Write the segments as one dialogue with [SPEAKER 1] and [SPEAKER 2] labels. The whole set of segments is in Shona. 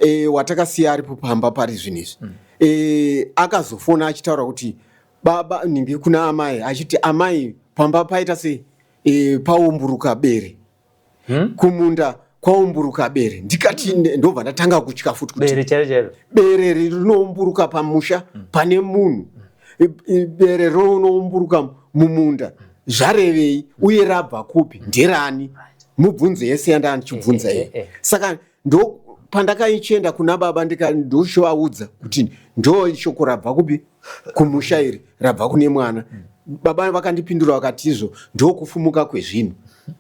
[SPEAKER 1] e, watakasiya aripo pamba pari zvinhu izvi mm. e, akazofona achitaura kuti baba nhingi kuna amai achiti amai pamba paita sei e, paumburuka bere hmm? kumunda kwaumburuka bere ndikati hmm. ndobva ndatanga kutya futi kuti
[SPEAKER 2] bere chairo chairo
[SPEAKER 1] bere rinoumburuka pamusha hmm. pane munhu hmm. bere rinoumburuka mumunda hmm. zvarevei uye rabva kupi nderani mubvunzo yese yanda ndichibvunza eh, eh, eh, saka ndo pandakaichienda kuna baba ndoshovaudza kuti ndo shoko rabva kupi kumusha iri rabva kune mwana baba vakandipindura vakati izvo ndokufumuka kwezvinhu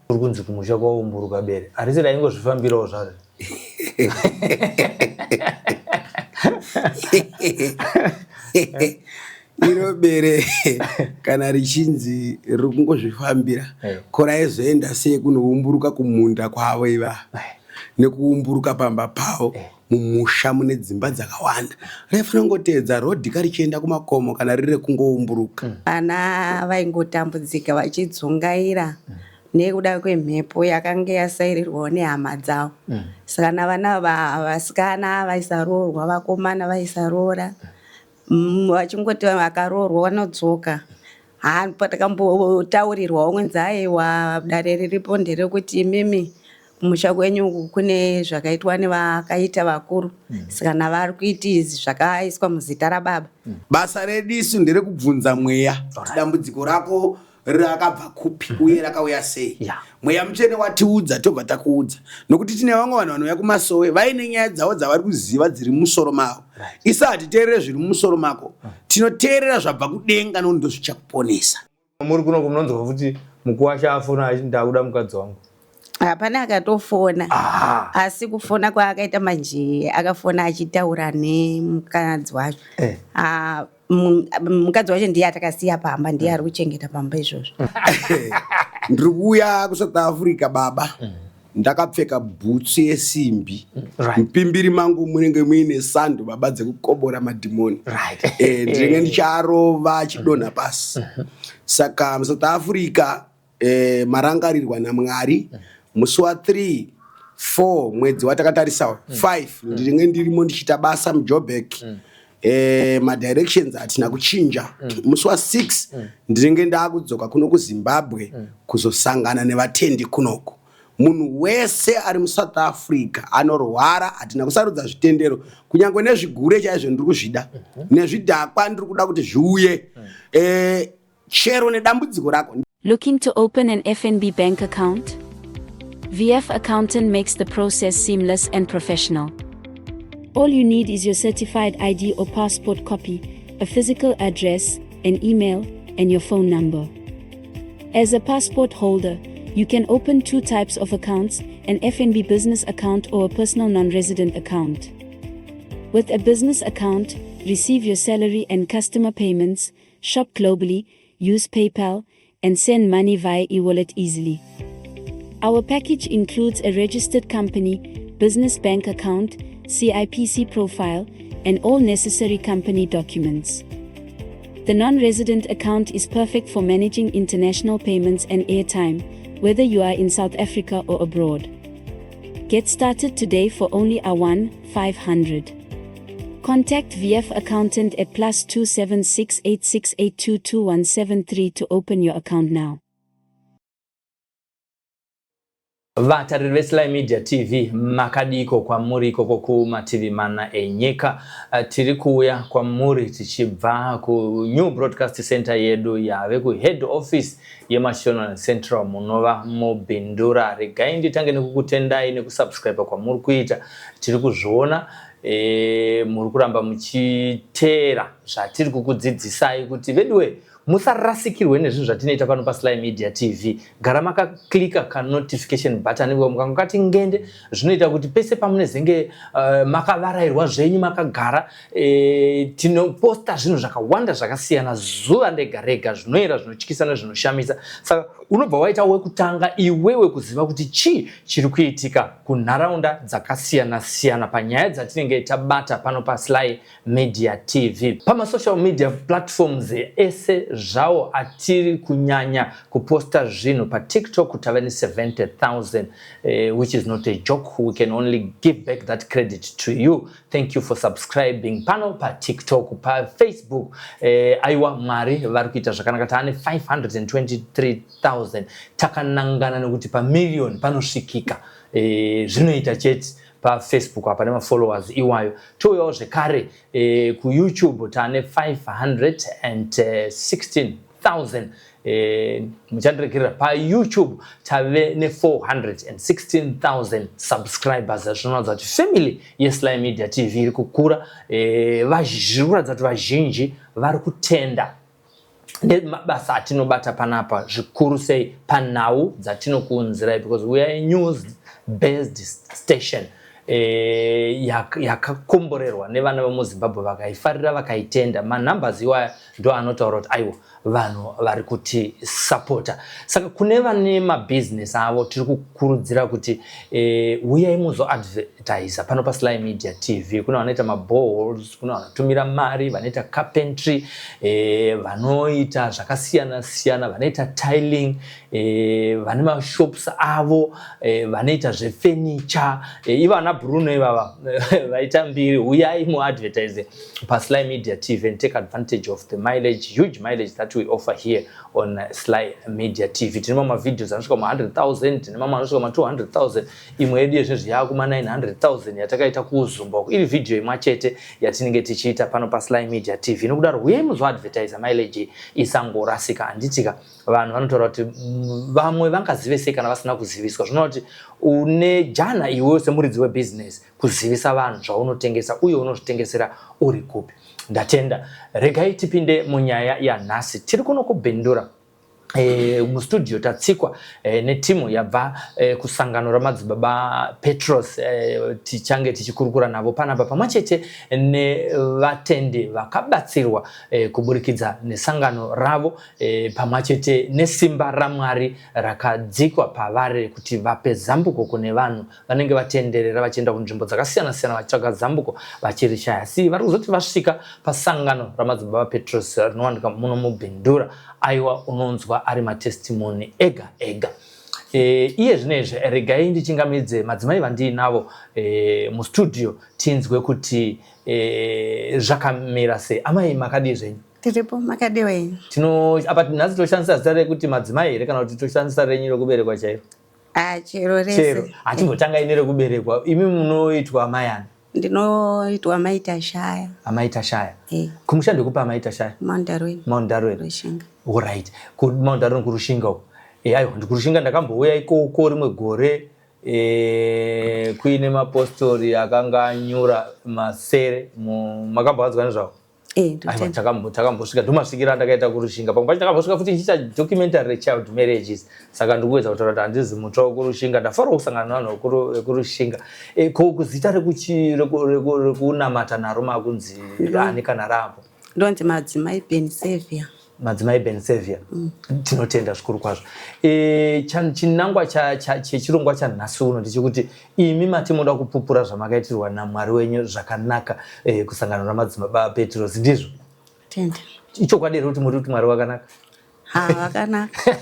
[SPEAKER 2] uri kunzi kumusha kwaumburuka bere harisi raingozvifambirawo zvaro
[SPEAKER 3] iro bere kana richinzi riri kungozvifambira eh. ko raizoenda sei kunoumburuka kumunda kwavo iva eh. nekuumburuka pamba pavo eh. Mumusha mune dzimba dzakawanda raifanira kungoteedza rodhi ka richienda kumakomo kana riri rekungoumburuka. Mm.
[SPEAKER 4] Vana vaingotambudzika vachidzungaira mm. nekuda kwemhepo yakange yasairirwawo nehama dzavo mm. saka navana vasikana vaisaroorwa vakomana vaisaroora mm. vachingoti vakaroorwa vanodzoka haa patakambotaurirwawo kunzi aiwa dare riripo nderekuti imimi Kumusha kwenyu uku kune zvakaitwa nevakaita vakuru mm. saka navari kuita izvi zvakaiswa muzita rababa
[SPEAKER 3] mm. Basa redu isu nderekubvunza mweya kuti dambudziko rako rakabva kupi mm -hmm. uye rakauya sei yeah. Mweya mutsvene watiudza tobva takuudza nokuti tine vamwe vanhu vanouya kumasowe vaine nyaya dzavo dzavari kuziva dziri mumusoro mavo right. Isu hatiteerere zviri mumusoro mako mm. Tinoteerera zvabva kudenga nokuti ndozvichakuponesa.
[SPEAKER 2] Muri kuno munonzwa futi mukuwasha afona achiti ndakuda mukadzi wangu.
[SPEAKER 4] Hapana akatofona ah. Asi kufona kwaakaita manje akafona achitaura nemukadzi wacho eh. Ah, mukadzi wacho ndiye atakasiya pamba ndiye ari kuchengeta pamba izvozvo.
[SPEAKER 3] Ndiri kuuya kuSouth Africa baba mm. Ndakapfeka bhutsu yesimbi right. Mupimbiri mangu munenge muine sando baba dzekukobora madhimoni right. E, ndinenge ndicharova achidonha mm-hmm. pasi mm-hmm. Saka muSouth Africa e, marangarirwa naMwari mm. Musi wa 3 4 mwedzi watakatarisawo 5 mm. Ndinenge ndirimo ndichiita basa muJoburg mm. Eh, madirections hatina kuchinja mm. Musi wa 6 mm. Ndinenge ndakudzoka kuno kuZimbabwe mm. Kuzosangana nevatendi kunoku. Munhu wese ari muSouth Africa anorwara, hatina kusarudza zvitendero, kunyange nezvigure chaizvo ndiri kuzvida mm -hmm. Nezvidhakwa ndiri kuda kuti zviuye mm. Eh, chero nedambudziko rako.
[SPEAKER 5] Looking to open an FNB bank account? VF Accountant makes the process seamless and professional. All you need is your certified ID or passport copy, a physical address, an email, and your phone number. As a passport holder, you can open two types of accounts, an FNB business account or a personal non-resident account. With a business account, receive your salary and customer payments, shop globally, use PayPal, and send money via e-wallet easily. Our package includes a registered company, business bank account, CIPC profile, and all necessary company documents. The non-resident account is perfect for managing international payments and airtime, whether you are in South Africa or abroad. Get started today for only R1 500. Contact VF Accountant at +27 686822173 to open your account now.
[SPEAKER 2] Vatariri veSly Media TV makadiiko kwamuri ikoko kumativi mana enyika. Eh, tiri kuuya kwamuri tichibva kuNew Broadcast Center yedu yave kuhead office yeMashonaland Central munova muBindura. Regai nditange nekukutendai nekusubscribe kwamuri kuita. Tiri kuzviona e, muri kuramba muchiteera zvatiri kukudzidzisai kuti veduwe musarasikirwe nezvinhu zvatinoita pano paSly Media TV. Gara makaklika kanotification button iko mukangokati ngende zvinoita kuti pese pamunezenge uh, makavarairwa zvenyu makagara e, tinoposta zvinhu zvakawanda zvakasiyana zuva ndega rega zvinoera zvinotyisa nezvinoshamisa saka unobva waita wekutanga iwewe kuziva kuti chii chiri kuitika kunharaunda dzakasiyana siyana panyaya dzatinenge tabata pano paSly Media TV. Pamasocial media platforms ese zvawo atiri kunyanya kuposta zvinhu paTikTok tave ne70,000, which is not a joke. We can only give back that credit to you. Thank you for subscribing pano paTikTok, paFacebook. Aiwa, Mwari vari kuita zvakanaka. Taane 523,000, takanangana nekuti pamiliyoni panosvikika. Zvinoita chete paFacebook apa nemafollowers iwayo. Touyawo zvekare kuYouTube, taane 516,000. Muchandiregerera, paYouTube tave ne416,000 subscribers. Zvinoratidza kuti family yeSly Media TV iri kukura. Zviri kuratidza kuti vazhinji vari kutenda nemabasa atinobata panapa, zvikuru sei panhau dzatinokuunzirai, because we are a news based station yakakomborerwa nevana vemuZimbabwe vakaifarira, vakaitenda. Manumbers iwaya ndo anotaura kuti aiwa, vanhu vari kutisapota. Saka kune vane mabhizinesi avo, tiri kukurudzira kuti uyai muzoadvertisa pano paSly Media TV. Kune vanoita maboreholes, kune vanotumira mari, vanoita carpentry, vanoita zvakasiyana siyana, vanoita tiling, vane mashops avo, vanoita zvefurniture, ivana Bruno ivava vaita mbiri. Uyai muadvertise paSly Media TV and take advantage of the mileage, huge mileage that we offer here on Sly Media TV. Tine mamwe mavideos anosvika ma100,000, tine mamwe anosvika ma200,000. Imwe yedu yezvinezvi yaakuma 900,000 yatakaita kuUzumba uko, iri vhidhiyo imwe chete yatinenge tichiita pano paSly Media TV. Nokudaro uyai muzoadvertisa, mileage isangorasika, handitika? Vanhu vanotaura kuti vamwe vangazive sei kana vasina kuziviswa? Zvinova kuti une jana iwewe semuridzi webhizinesi kuzivisa vanhu zvaunotengesa uye unozvitengesera uri kupi. Ndatenda. Regai tipinde munyaya yanhasi. Tiri kuno kuBindura. Mustudio tatsikwa netimu yabva kusangano raMadzibaba Petros. Tichange tichikurukura navo panapa pamwe chete nevatendi vakabatsirwa kuburikidza nesangano ravo, pamwe chete nesimba raMwari rakadzikwa pavari kuti vape zambuko kune vanhu vanenge vatenderera vachienda kunzvimbo dzakasiyana siyana vachitsvaga zambuko vachirishaya. Asi vari kuzoti vasvika pasangano raMadzibaba Petros rinowanika muno muBindura, aiwa, unonzwa ari matestimony ega ega. Iye zvinezvi regai ndichingamidze madzimai vandiinavo mustudio, tinzwe kuti zvakamira sei. Amai, makadii zvenyu?
[SPEAKER 4] Tiripo, makadiwa henyu?
[SPEAKER 2] Tino apa nhasi toshandisa zita rekuti madzimai here, kana kuti toshandisa renyu rokuberekwa chairo?
[SPEAKER 4] Ah, chero.
[SPEAKER 2] Chero.
[SPEAKER 4] Rese.
[SPEAKER 2] Hatimbotangai nerekuberekwa. Imi munoitwa amai ani?
[SPEAKER 4] Ndinoitwa Mai Tashaya.
[SPEAKER 2] Amai Tashaya.
[SPEAKER 4] Eh.
[SPEAKER 2] Kumusha ndekupa, Amai Tashaya?
[SPEAKER 4] Mount Darwin.
[SPEAKER 2] Mount Darwin.
[SPEAKER 4] Rushinga.
[SPEAKER 2] Alright, kuMount Darwin, kuRushinga uko. Aiwa, ndikuRushinga. Ndakambouya ikoko rimwe gore, kuine mapostori akanga anyura masere. Makambovanzwa nezvavo?
[SPEAKER 4] Eh.
[SPEAKER 2] Aiwa.
[SPEAKER 4] Ndotenda.
[SPEAKER 2] Takambosvika, ndomasvikiro andakaita kuRushinga. Pamwe pacho ndakambosvika futi ndichiita documentary rechild marriages. Saka ndikuedza kutaura kuti handizi mutsva wekuRushinga. Ndafarawo kusangana nevanhu vekuRushinga. Ko kuzita rekunamata naro makunzi ani kana rapo?
[SPEAKER 4] Ndonzi Madzimai Ben Saviour.
[SPEAKER 2] Madzimai Ben Saviour. Tinotenda zvikuru kwazvo. Chinangwa chechirongwa chanhasi uno ndechekuti imi mati munoda kupupura zvamakaitirwa naMwari wenyu zvakanaka, kusangano raMadzibaba Petros, ndizvo?
[SPEAKER 4] Tenda.
[SPEAKER 2] Ichokwadi here kuti muri kuti Mwari wakanaka?
[SPEAKER 4] Ha, vakanaka.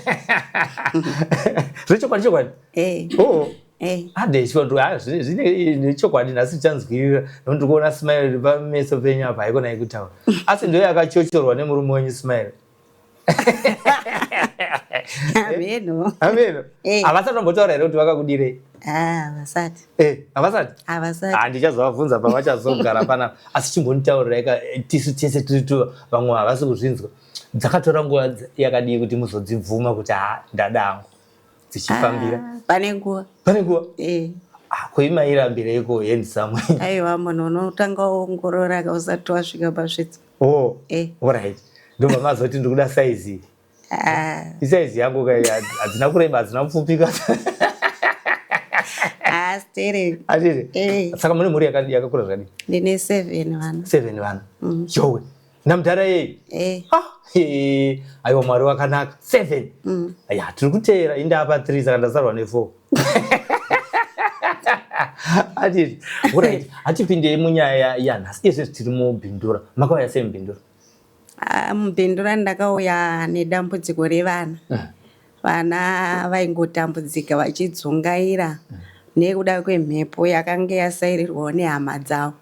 [SPEAKER 2] Zvechokwadi chokwadi?
[SPEAKER 4] Eh.
[SPEAKER 2] Oh.
[SPEAKER 4] Eh.
[SPEAKER 2] Nechokwadi nhasi tichanzwirira, nokuti ndiri kuona smile pameso penyu apa. Haikona ikutaura, asi ndo yakachochorwa nemurume wenyu smile?
[SPEAKER 4] Ameno.
[SPEAKER 2] Ameno.
[SPEAKER 4] Eh.
[SPEAKER 2] Havasati vambotaura here kuti vakakudirei?
[SPEAKER 4] Ah, vasati.
[SPEAKER 2] Havasati?
[SPEAKER 4] Havasati.
[SPEAKER 2] Ah, ndichazovabvunza pavachazogara panapa. Asi chimbonditaurirai ka, tisu tese tiri tu vamwe havasi kuzvinzwa. Dzakatora nguva yakadii kuti muzodzibvuma kuti ha, ndada hangu, dzichifambira?
[SPEAKER 4] Ah, pane nguva.
[SPEAKER 2] Pane nguva?
[SPEAKER 4] Eh.
[SPEAKER 2] Ah, koimairambireiko handsome?
[SPEAKER 4] Aiwa, munhu unotanga waongorora ka usati wasvika pasvitsa.
[SPEAKER 2] Oh.
[SPEAKER 4] Eh.
[SPEAKER 2] Alright, ndobva mazoti ndikuda saizi.
[SPEAKER 4] Ah.
[SPEAKER 2] Isaizi yangu ka, hadzina kureba, hadzina kupfupika.
[SPEAKER 4] Ah, stere.
[SPEAKER 2] Atiti?
[SPEAKER 4] Eh.
[SPEAKER 2] Saka mune mhuri yakakura zvakadii?
[SPEAKER 4] Ndine seven vana.
[SPEAKER 2] Seven vana? Jowe, namudhara yei?
[SPEAKER 4] Eh.
[SPEAKER 2] Ah, aiwa, Mwari wakanaka. Seven? Ya, tiri kuteera. Indapa three, saka ndasarwa nefour. Atiti? Alright, hatipindei munyaya yanhasi. Izvezvi tiri muBindura. Makauya sei muBindura?
[SPEAKER 4] Ah, mubhindura ndakauya nedambudziko revana. Vana vaingotambudzika vachidzungaira nekuda kwemhepo yakange yasairirwawo nehama dzavo.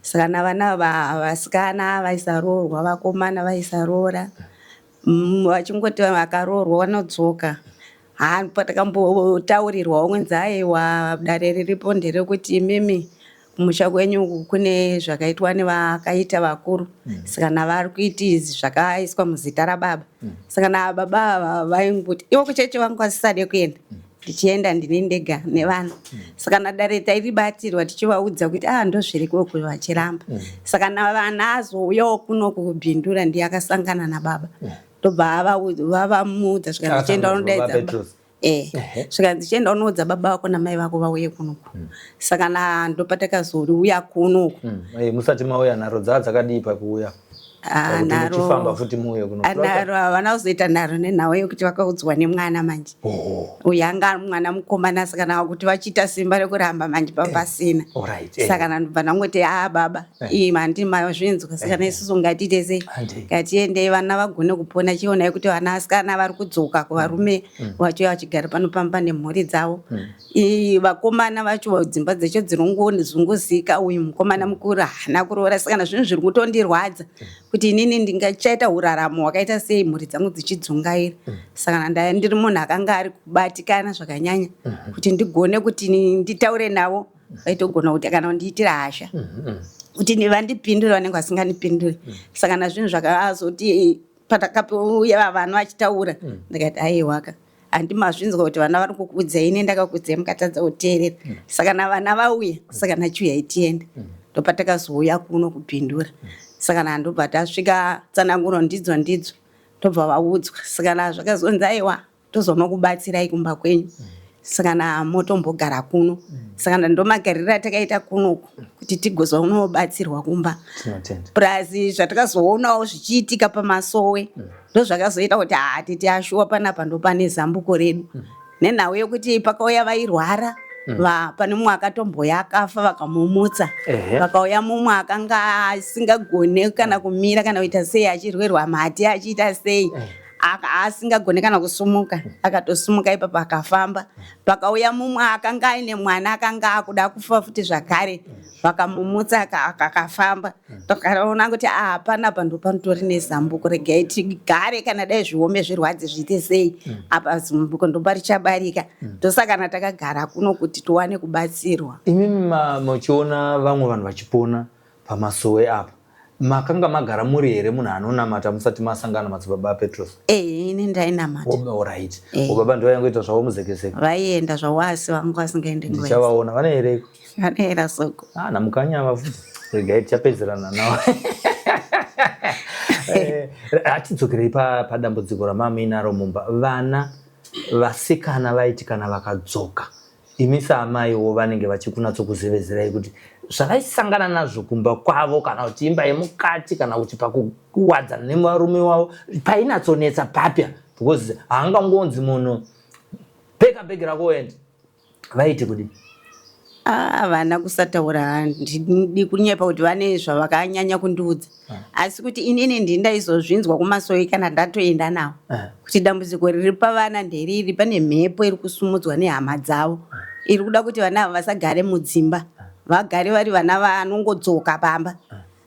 [SPEAKER 4] Saka navana vasikana vaisaroorwa, vakomana vaisaroora. Vachingoti vakaroorwa vanodzoka. Haa patakambotaurirwawo kunzi aiwa dare riripo nderekuti imimi kumusha kwenyu uku kune zvakaitwa nevakaita vakuru mm. saka navari kuiti izvi zvakaiswa muzita rababa mm. saka nababa ava vainguti ivo kuchechi vangu vasisade kuenda mm. ndichienda ndini ndega nevana mm. saka nadare tairibatirwa tichivaudza kuti ah ndozviri kuku vachiramba mm. saka navana azouyawo kuno kubhindura ndiye akasangana nababa mm. ndobva vavamuudza zvikanzi chienda unodaidza eh zvikanzi chienda unoudza baba vako namai vako vauye kunoku mm. saka na ndopatakazouya kunoku
[SPEAKER 2] mm. hey, eh, musati mauya nharo dzaa dzakadii pakuuya
[SPEAKER 4] ah,
[SPEAKER 2] nharochifamba futi muuye kuno
[SPEAKER 4] ah, nharo havana kuzoita nharo nenhau yekuti vakaudzwa nemwana manje oh. uyu anga mwana mukomana saka na kuti vachiita simba rekuramba manje papasina
[SPEAKER 2] eh. right, eh.
[SPEAKER 4] saka ndobva ndangoti a ah, baba eh. iyi handi mazvinzwa saka eh. naisusu ngatiite sei ngatiendei vana vagone kupona chionai kuti vana asikana vari kudzoka kuvarume mm. vacho vachigara pano pamba nemhuri dzavo mm. vakomana vacho dzimba dzacho dzinongozunguzika uyu mukomana mm. mukuru haana kuroora saka na zvinhu zviri kutondirwadza mm. kuti inini ndingachaita uraramo hwakaita sei mhuri dzangu dzichidzungaira mm. saka ndaya ndiri munhu akanga ari kubatikana zvakanyanya mm -hmm. kuti ndigone kuti nditaure navo vaitogona kuti kana kundiitira hasha mm-hmm. kuti vandipindure vanenge vasingandipindure mm. saka nazvinhu zvakazoti patakauya vana vachitaura mm. ndikati aiwaka handimazvinzwa kuti vana vari kukuudzai ini ndakakuudzai mukatadza kuteerera mm. saka navana vauya saka nachiuyai tiende ndopatakazouya kuno kupindura saka nandobva tasvika tsananguro ndidzo ndidzo ndobva vaudzwa saka nazvakazonzi aiwa tozonokubatsirai kumba kwenyu saka na motombogara kuno saka ndomagariro atakaita kunoku kuti tigozonobatsirwa kumba plus zvatakazoonawo zvichiitika pamasowe ndozvakazoita kuti haa titi ashuwa panapa ndopane zambuko redu nenhau yekuti pakauya vairwara pane mumwe akatomboya akafa vakamumutsa vakauya mumwe akanga asingagone kana kumira kana kuita sei achirwerwa mate achiita sei asingagone kana kusumuka akatosumuka ipapo akafamba pakauya mumwe akanga aine mwana akanga akuda kufa futi zvakare vakamumutsa akafamba takaona kuti ah, panapa ndopanotori nezambuko regai tigare kana dai zviome zvirwadze zviite sei mm. apa zambuko ndoparichabarika mm. ndosakana takagara kuno kuti tiwane kubatsirwa
[SPEAKER 2] imimi muchiona vamwe vanhu vachipona pamasowe apa Makanga magara muri here munhu anonamata musati masangana madzibaba aPetros?
[SPEAKER 4] Eh, ini ndainamata.
[SPEAKER 2] Oh, right. Eh. Oh, baba ndivaingoita zvavo muzekezeke.
[SPEAKER 4] Vaienda zvavo asi vangu vasingaende
[SPEAKER 2] nguva. Ndichavaona. Vane here iko?
[SPEAKER 4] Vanoera soko.
[SPEAKER 2] Ah, namukanya futi. Regai tichapedzerana navo. Eh, hatidzokerei padambudziko ramamuinaro mumba. Vana vasikana vaiti kana vakadzoka Imi saamaiwo vanenge vachikunatsokuzevezerai kuti zvavaisangana nazvo kumba kwavo kana kuti imba yemukati kana kuti pakuwadzana nevarume wavo painatsonetsa papya because haangangonzi munhu peka bhegi rako uende vaiti kudii?
[SPEAKER 4] Ah, vana kusataura handidi kunyepa kuti vane zvavakanyanya kundiudza ah. asi kuti inini ndini ndaizozvinzwa kumasowe kana ndatoenda nawo ah. kuti dambudziko riri pavana nderiri pane mhepo iri kusumudzwa nehama dzavo ah. iri kuda kuti vana ava vasagare mudzimba vagare vari vana vanongodzoka pamba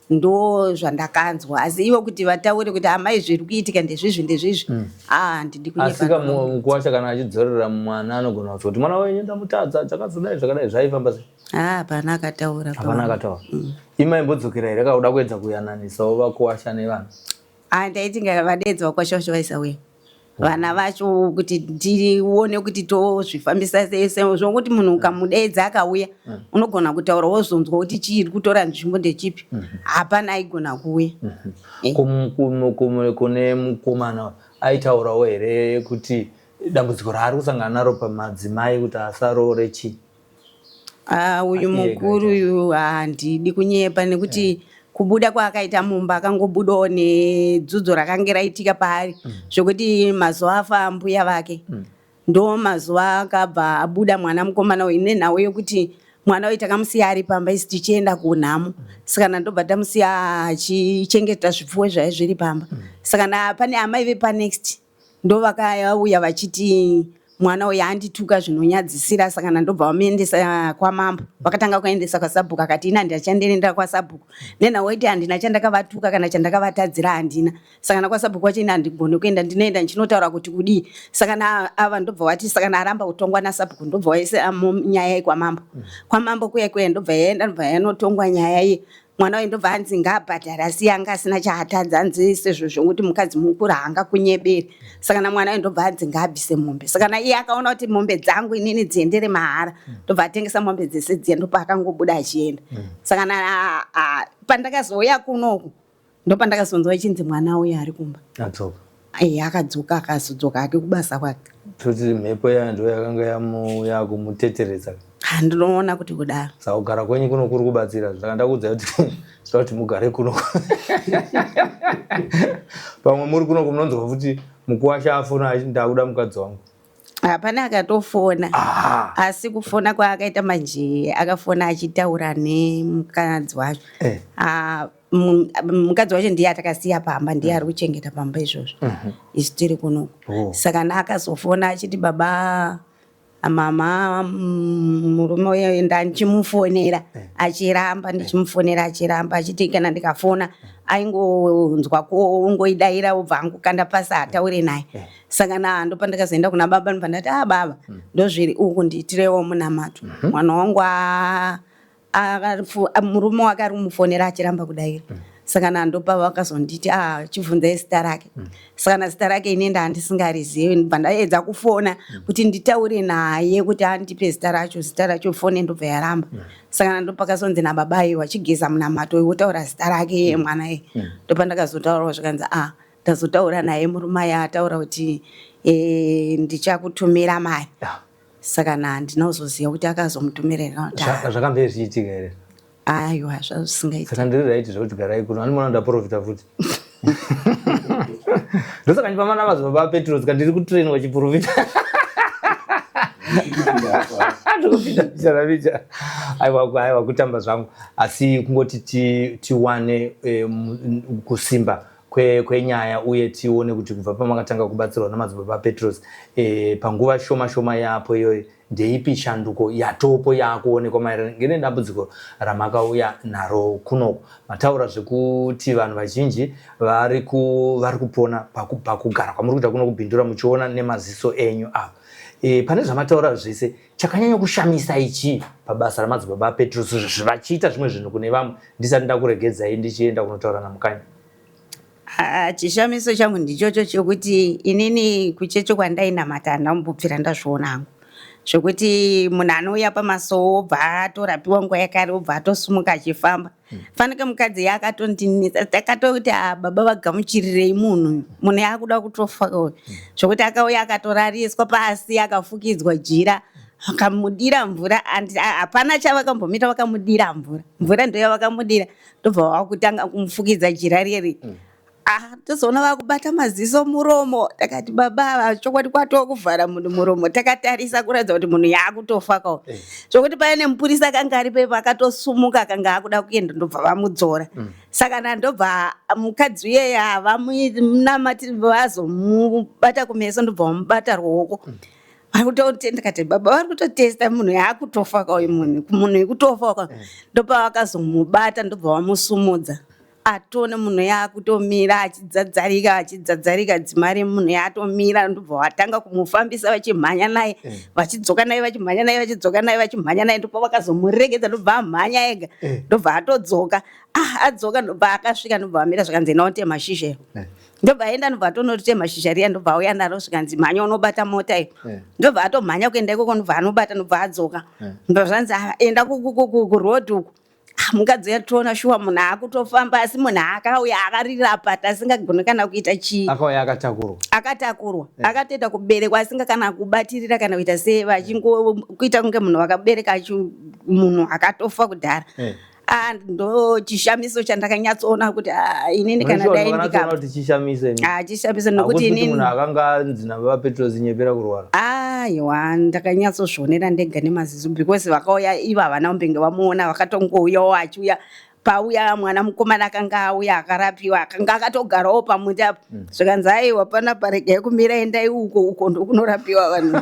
[SPEAKER 4] ndo zvandakanzwa asi ivo kuti vataure kuti amai zviri kuitika ndezvizvi ndezvizvi mm. ah handidi
[SPEAKER 2] kunyepaasika mukuwasha kana achidzorera mwana anogona kuti mwana wenyu ndamutadza chakazodai zvakadai zvaifamba sei
[SPEAKER 4] Ah, hapana akataura.
[SPEAKER 2] Hapana akataura. Mm. Ima imbodzokera here kauda kuedza kuyananisawo vakuwasha nevana?
[SPEAKER 4] Ah, ndaiti ngavadeedza vakuwasha vacho vaisauya. Vana vacho kuti tione kuti tozvifambisa sei zvokuti munhu ukamudeedza akauya mm. unogona kutaura wozonzwa kuti chii kutora nzvimbo ndechipi. Mm-hmm. Hapana aigona kuuya.
[SPEAKER 2] Mm-hmm. Eh. Kune mukomana aitaurawo here kuti dambudziko raari kusangana naro pamadzimai kuti asaroore chii?
[SPEAKER 4] Ah, uyu mukuru uyu handidi kunyepa nekuti yeah. kubuda kwaakaita mumba akangobudawo nedzudzo rakange raitika paari mm. zvekuti mazuva afa ambuya vake mm. ndo mazuva akabva abuda mwana mukomana uyu nenhau yekuti Mwana uyu takamusiya ari pamba isi tichienda kunhamo, saka ndobva tamusiya achichengeta zvipfuwo zvaive zviri pamba. Saka pane amai vepanext ndo vakauya vachiti mwana uyu andituka zvinonyadzisira, saka ndobva vamuendesa kwamambo. Vakatanga kuendesa kwasabhuku, akati ina handichandienda kwasabhuku nenhau yekuti handina chandakavatuka kana chandakavatadzira handina. Saka nakwasabhuku wacho ina handigoni kuenda, ndinoenda ndichinotaura kuti kudii. Saka ava ndobva vati saka aramba kutongwa nasabhuku, ndobva waisa nyaya iyi kwamambo. Kwamambo kuya kuya ndobva yaenda, ndobva yanotongwa nyaya iyi. Mwana uyu ndobva anzi ngaabhadhare, asi anga asina chaatadza, anzi sezvo zvokuti mukadzi mukuru haangakunyeberi. Saka namwana uyu ndobva anzi ngaabvise mombe. Saka naiye akaona kuti mombe dzangu inini dziendere mahara, ndobva atengesa mombe dzese dziya, ndopaakangobuda achienda. Saka pandakazouya kunoku ndopandakazonzwa ichinzi mwana uyu ari kumba.
[SPEAKER 2] Adzoka.
[SPEAKER 4] Iye akadzoka, akazodzoka hake kubasa kwake.
[SPEAKER 2] Toti mhepo iya ndo yakanga yakumuteteredza.
[SPEAKER 4] Ndinoona kuti kudaro.
[SPEAKER 2] Saka kugara kwenyu kuno kuri kubatsira. Saka ndakuudzai kuti toda kuti mugare kuno. Pamwe muri kuno munonzwa futi mukuwasha afona achiti ndakuda mukadzi wangu.
[SPEAKER 4] Hapana akatofona. Asi kufona kwaakaita manje akafona achitaura nemukadzi wacho. Mukadzi wacho ndiye atakasiya pamba, ndiye ari kuchengeta pamba izvozvo. Isu tiri kunoku. Saka akazofona achiti baba mama murume uyo ndandichimufonera achiramba, ndichimufonera achiramba, achiti kana ndikafona aingonzwa kungoidaira obva angokanda pasi ataure naye. Saka ndopandakazoenda kuna baba, ndobva ndati ah baba, ndozviri uku, ndiitirewo munamato. Mwana wangu murume wake ari kumufonera achiramba kudaira. Saka ndopa vakazonditi ah chibvunzai zita rake. Saka zita rake ini ndandisingarizivi, ndobva ndaedza kufona kuti nditaure naye kuti andipe zita racho, zita racho foni ndobva yaramba. Saka ndopakazonzi nababa aiwa chigeza munamato uyu wotaura zita rake iye mwana iye. Ndopandakazotaurawo zvikanzi ah ndazotaura naye murume aya ataura kuti ndichakutumira mari. Saka handina kuzoziva kuti akazomutumira here kana kuti
[SPEAKER 2] Zvakambe zvichiitika here?
[SPEAKER 4] Aiwa, zvazvisingaiti.
[SPEAKER 2] Saka ndiri right zvekuti garai kuno, andimona ndaprofita futi. Ndosaka ndipamana madzibaba aPetros ka ndiri kutrainwa chiprofita. Ndikupinda pichana picha. Aiwa, aiwa, kutamba zvangu, asi kungoti tiwane kusimba kwenyaya uye tione kuti kubva pamakatanga kubatsirwa namadzibaba aPetros panguva shoma shoma yapo iyoyo ndeipi shanduko yatopo yakuonekwa maererano nedambudziko ramakauya naro kunoku. Mataura zvekuti vanhu vazhinji vari kupona pakugara kwamuri kuita kuno kuBindura muchiona nemaziso enyu apa. Pane zvamataura zvese, chakanyanya kushamisa ichi pabasa ramadzibaba aPetros vachiita zvimwe zvinhu kune vamwe, ndisati ndakuregedzai ndichienda kunotaura naMukanya?
[SPEAKER 4] Chishamiso changu ndichocho chekuti inini kuchechi kwandainamata handina kumbobvira ndazviona hangu zvekuti munhu anouya pamasowo obva atorapiwa nguva yakare obva atosumuka achifamba. Fanike mukadzi yakatondinetsa, takatoti ah baba vagamuchirirei munhu, munhu yakuda kutofa uyu, zvekuti akauya akatorariswa pasi akafukidzwa jira, vakamudira mvura, hapana chavakambomita, vakamudira mvura, mvura ndo yavakamudira, ndobva vakutanga kumufukidza jira riri. Ah, tozoona vakubata maziso, muromo. Takati baba ava chokwadi kwatoo kuvhara munhu muromo takatarisa kuratidza kuti munhu yaakutofa kawo, zvokuti paine mupurisa akanga ari pepo akatosumuka akanga akuda kuenda, ndobva vamudzora. Saka ndobva mukadzi uyeye vamunamati vazomubata kumeso, ndobva vamubata ruoko. Ndikati baba vari kutotesta munhu yaakutofa kauyu, munhu munhu yekutofa ka. Ndopavakazomubata, ndobva vamusumudza, atone munhu yaakutomira achidzadzarika, achidzadzarika, dzima remunhu yaatomira. Ndobva vatanga kumufambisa vachimhanya naye, vachidzoka naye, vachimhanya naye, vachidzoka naye, vachimhanya naye. Ndopa vakazomuregedza, ndobva amhanya ega, ndobva atodzoka. Ah, adzoka ndobva akasvika, ndobva amira, zvikanzi enda unotema shizha iyo. Ndobva aenda, ndobva atonotema shizha riya, ndobva auya naro, zvikanzi mhanya unobata mota iyo. Ndobva atomhanya kuenda ikoko, ndobva anobata, ndobva adzoka, ndobva zvanzi "Ah, enda kuroad uku." Ah, mukadzi yatoona shuwa munhu akutofamba, asi munhu akauya akarirapa asingagoni kana kuita chii.
[SPEAKER 2] Akauya akatakurwa.
[SPEAKER 4] Akatakurwa, akatoita kuberekwa asinga kana kubatirira kana kuita sei, vachingokuita kunge munhu vakabereka munhu akatofa kudhara. Ah, ndo chishamiso chandakanyatsoona kuti ah, inini kana dai
[SPEAKER 2] ndikati chishamiso.
[SPEAKER 4] Ah, chishamiso nokuti
[SPEAKER 2] inini munhu akanga anzi nababa Petros nyepera kurwara.
[SPEAKER 4] Ah, Aiwa, ndakanyatsozvionera ndega nemaziso because vakauya ivo havana kumbenge vamuona, vakatongouyawo achiuya pauya mwana mukomana akanga auya akarapiwa akanga akatogarawo pamuti apo. Zvikanzi aiwa, panapa regai kumira, endai uko, uko ndokunorapiwa vanhu.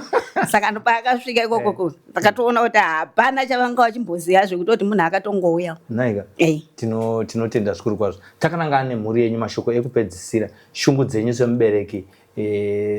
[SPEAKER 4] Saka ndopaakasvika ikoko ndakatoona kuti hapana chavanga vachimboziva zvekutoti munhu akatongouyawo.
[SPEAKER 2] Naika.
[SPEAKER 4] Ei.
[SPEAKER 2] Tinotenda zvikuru kwazvo. Takanangana nemhuri yenyu, mashoko ekupedzisira, shungu dzenyu semubereki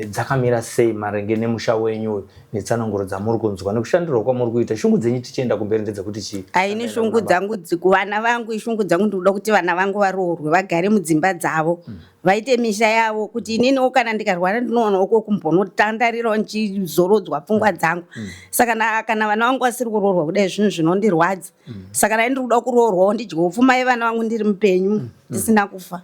[SPEAKER 2] dzakamira sei maringe nemusha wenyu uyu netsananguro dzamuri kunzwa nekushandirwa kwamuri kuita? Shungu dzenyu tichienda kumberi ndedzekuti chii?
[SPEAKER 4] Aini shungu dzangu kuvana vangu, ishungu dzangu ndikuda kuti vana vangu varoorwe, vagare mudzimba dzavo, vaite misha yavo, kuti ininiwo kana ndikarwara ndinowanawo kwekumbonotandarirawo ndichizorodzwa pfungwa dzangu. Saka kana vana vangu vasiri kuroorwa kudai, zvinhu zvinondirwadza. Saka dai ndiri kuda kuroorwawo, ndidyewo pfuma yevana vangu ndiri mupenyu, ndisina kufa,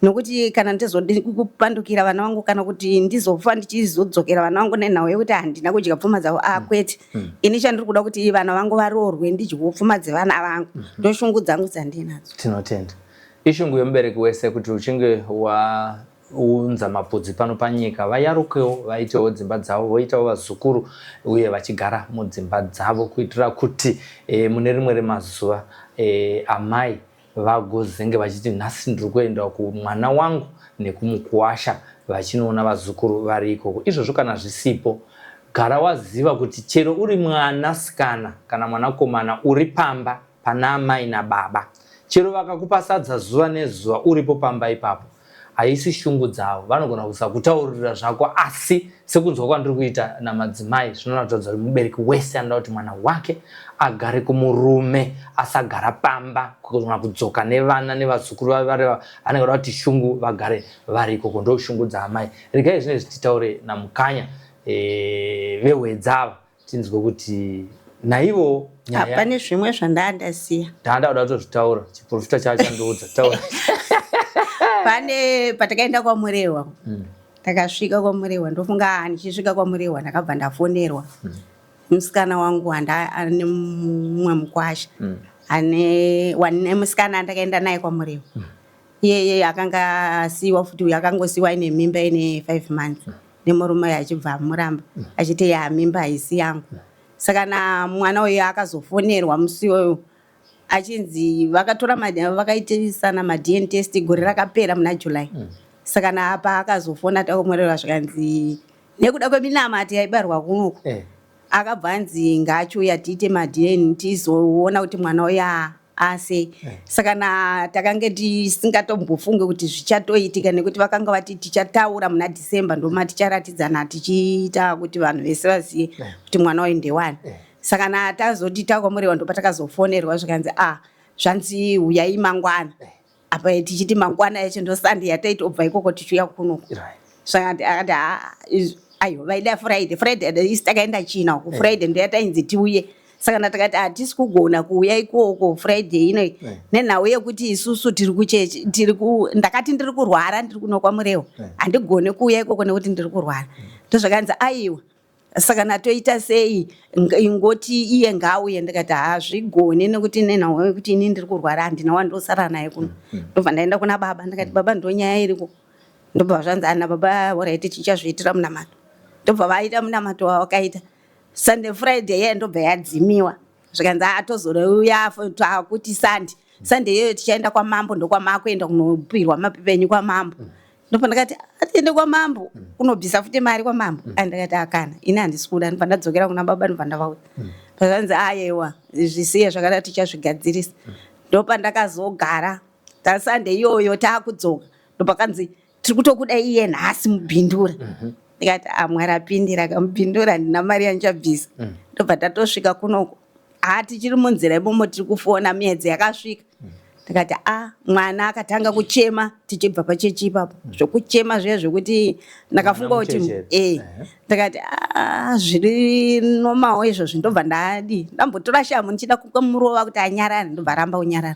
[SPEAKER 4] nokuti kana ndizodi kupandukira vana vangu kana kuti ndizofa ndichizodzokera vana vangu nenhau yekuti handina kudya pfuma dzavo, a kwete. Ini chandiri kuda kuti vana vangu varoorwe, ndidyewo pfuma dzevana vangu. Ndoshungu dzangu dzandinadzo.
[SPEAKER 2] Tinotenda. Ishungu yemubereki wese kuti uchinge waunza mapudzi pano panyika, vayarukewo, vaitewo dzimba dzavo, voitawo vazukuru uye vachigara mudzimba dzavo, kuitira kuti mune rimwe remazuva amai vagozenge vachiti, "Nhasi ndiri kuenda kumwana wangu nekumukuwasha," vachinoona vazukuru vari ikoko. Izvozvo kana zvisipo, gara waziva kuti chero uri mwanasikana kana mwanakomana uri pamba pana amai nababa, chero vakakupa sadza zuva nezuva uripo pamba ipapo, haisi shungu dzavo. Vanogona kusakutaurira zvako, asi sekunzwa kwandiri kuita namadzimai, zvinoratidza kuti mubereki wese anoda kuti mwana wake agare kumurume, asagara pamba kana kudzoka nevana nevazukuru vari. Anenge ada kuti shungu vagare vari ikoko. Ndo shungu dzaamai. Regai zvinezvi titaure namukanya vehwedzava, tinzwe kuti naivo nyaya.
[SPEAKER 4] Pane zvimwe zvandandasiya.
[SPEAKER 2] Ndanda kuda kutozvitaura, chiprofita chacho chandiudza. Taura.
[SPEAKER 4] Pane patakaenda kwaMurehwa. Takasvika kwaMurehwa, ndofunga ndichisvika kwaMurehwa ndakabva ndafonerwa. Musikana wangu anda ane mumwe mukwasha, ane wane musikana andakaenda naye kwaMurehwa iyeye akanga asiyiwa futi. Uyu akangosiyiwa aine mimba ine 5 months nemurume uyu, achibva amuramba achiti, "Ya, mimba haisi yangu." Saka na mwana uyu akazofonerwa musi iwoyo achinzi vakatora vakaitisana maDNA test gore rakapera muna July. Saka naapa akazofona takomorerwa, zvikanzi nekuda kweminamato yaibarwa kunoku, akabva anzi ngaachiuya tiite maDNA, tizoona kuti mwana uyu asei. Saka na takange tisingatombofunge kuti zvichatoitika, nekuti vakanga vati tichataura muna December, ndoma ticharatidzana tichiita kuti vanhu vese vazive kuti mwana uyu ndewani. Saka na tazoti takomorerwa, ndopatakazofonerwa zvikanzi, "A, zvanzi uyai mangwana." Apa tichiti mangwana yacho ndosande yataitobva ikoko tichiuya kunoku. Saka akati, "Ha, aiwa, vaida Friday." Friday isi takaenda China uko. Friday ndoyatainzi tiuye. Saka ndatakati hatisi kugona kuuya ikoko Friday ino nenhau yekuti isusu tiri kuchechi, tiri ku ndakati ndiri kurwara, ndiri kuno kwaMurehwa, handigoni kuuya ikoko nekuti ndiri kurwara. Ndozvakanzi aiwa. Saka natoita sei? Ingoti iye ngaauye. Ndikati hazvigoni nekuti nenhau yekuti ini ndiri kurwara, handina wandosara naye kuno. Ndobva ndaenda kuna baba, ndikati, "Baba, ndonyaya iriko." Ndobva zvanzi ana baba, "Alright, tichazviitira munamato." Ndobva vaita munamato wavakaita Sunday. Friday iye ndobva yadzimiwa, zvikanzi atozouya takuti Sunday. Sunday iyoyo tichaenda kwamambo, ndokwamakuenda kunopirwa mapepa enyu kwamambo. Ndobva ndakati atiende kwamambo kunobvisa futi mari kwamambo. Andikati akana, ini handisi kuda. Ndobva ndadzokera kuna baba, ndobva ndavaudza, pazvanzi ayewa, zvisiye zvakada, tichazvigadzirisa. Ndopandakazogara taSunday iyoyo taakudzoka, ndopakanzi tiri kutokuda iye nhasi mubhindura. Ndikati, "A, Mwari apindira akamubhindura, handina mari yandichabvisa." Ndobva tatosvika kunoko. Ha, tichiri munzira imomo tiri kufona, miedzo yakasvika. Ndikati a mwana akatanga kuchema tichibva pachechi ipapo, zvokuchema zviya zvekuti ndakafunga kuti
[SPEAKER 2] mucheche.
[SPEAKER 4] Ndikati, "Ah, zviri normal izvozvi." Ndobva ndadi ndambotora shamu ndichida kumurova kuti anyarare, ndobva ramba kunyarara.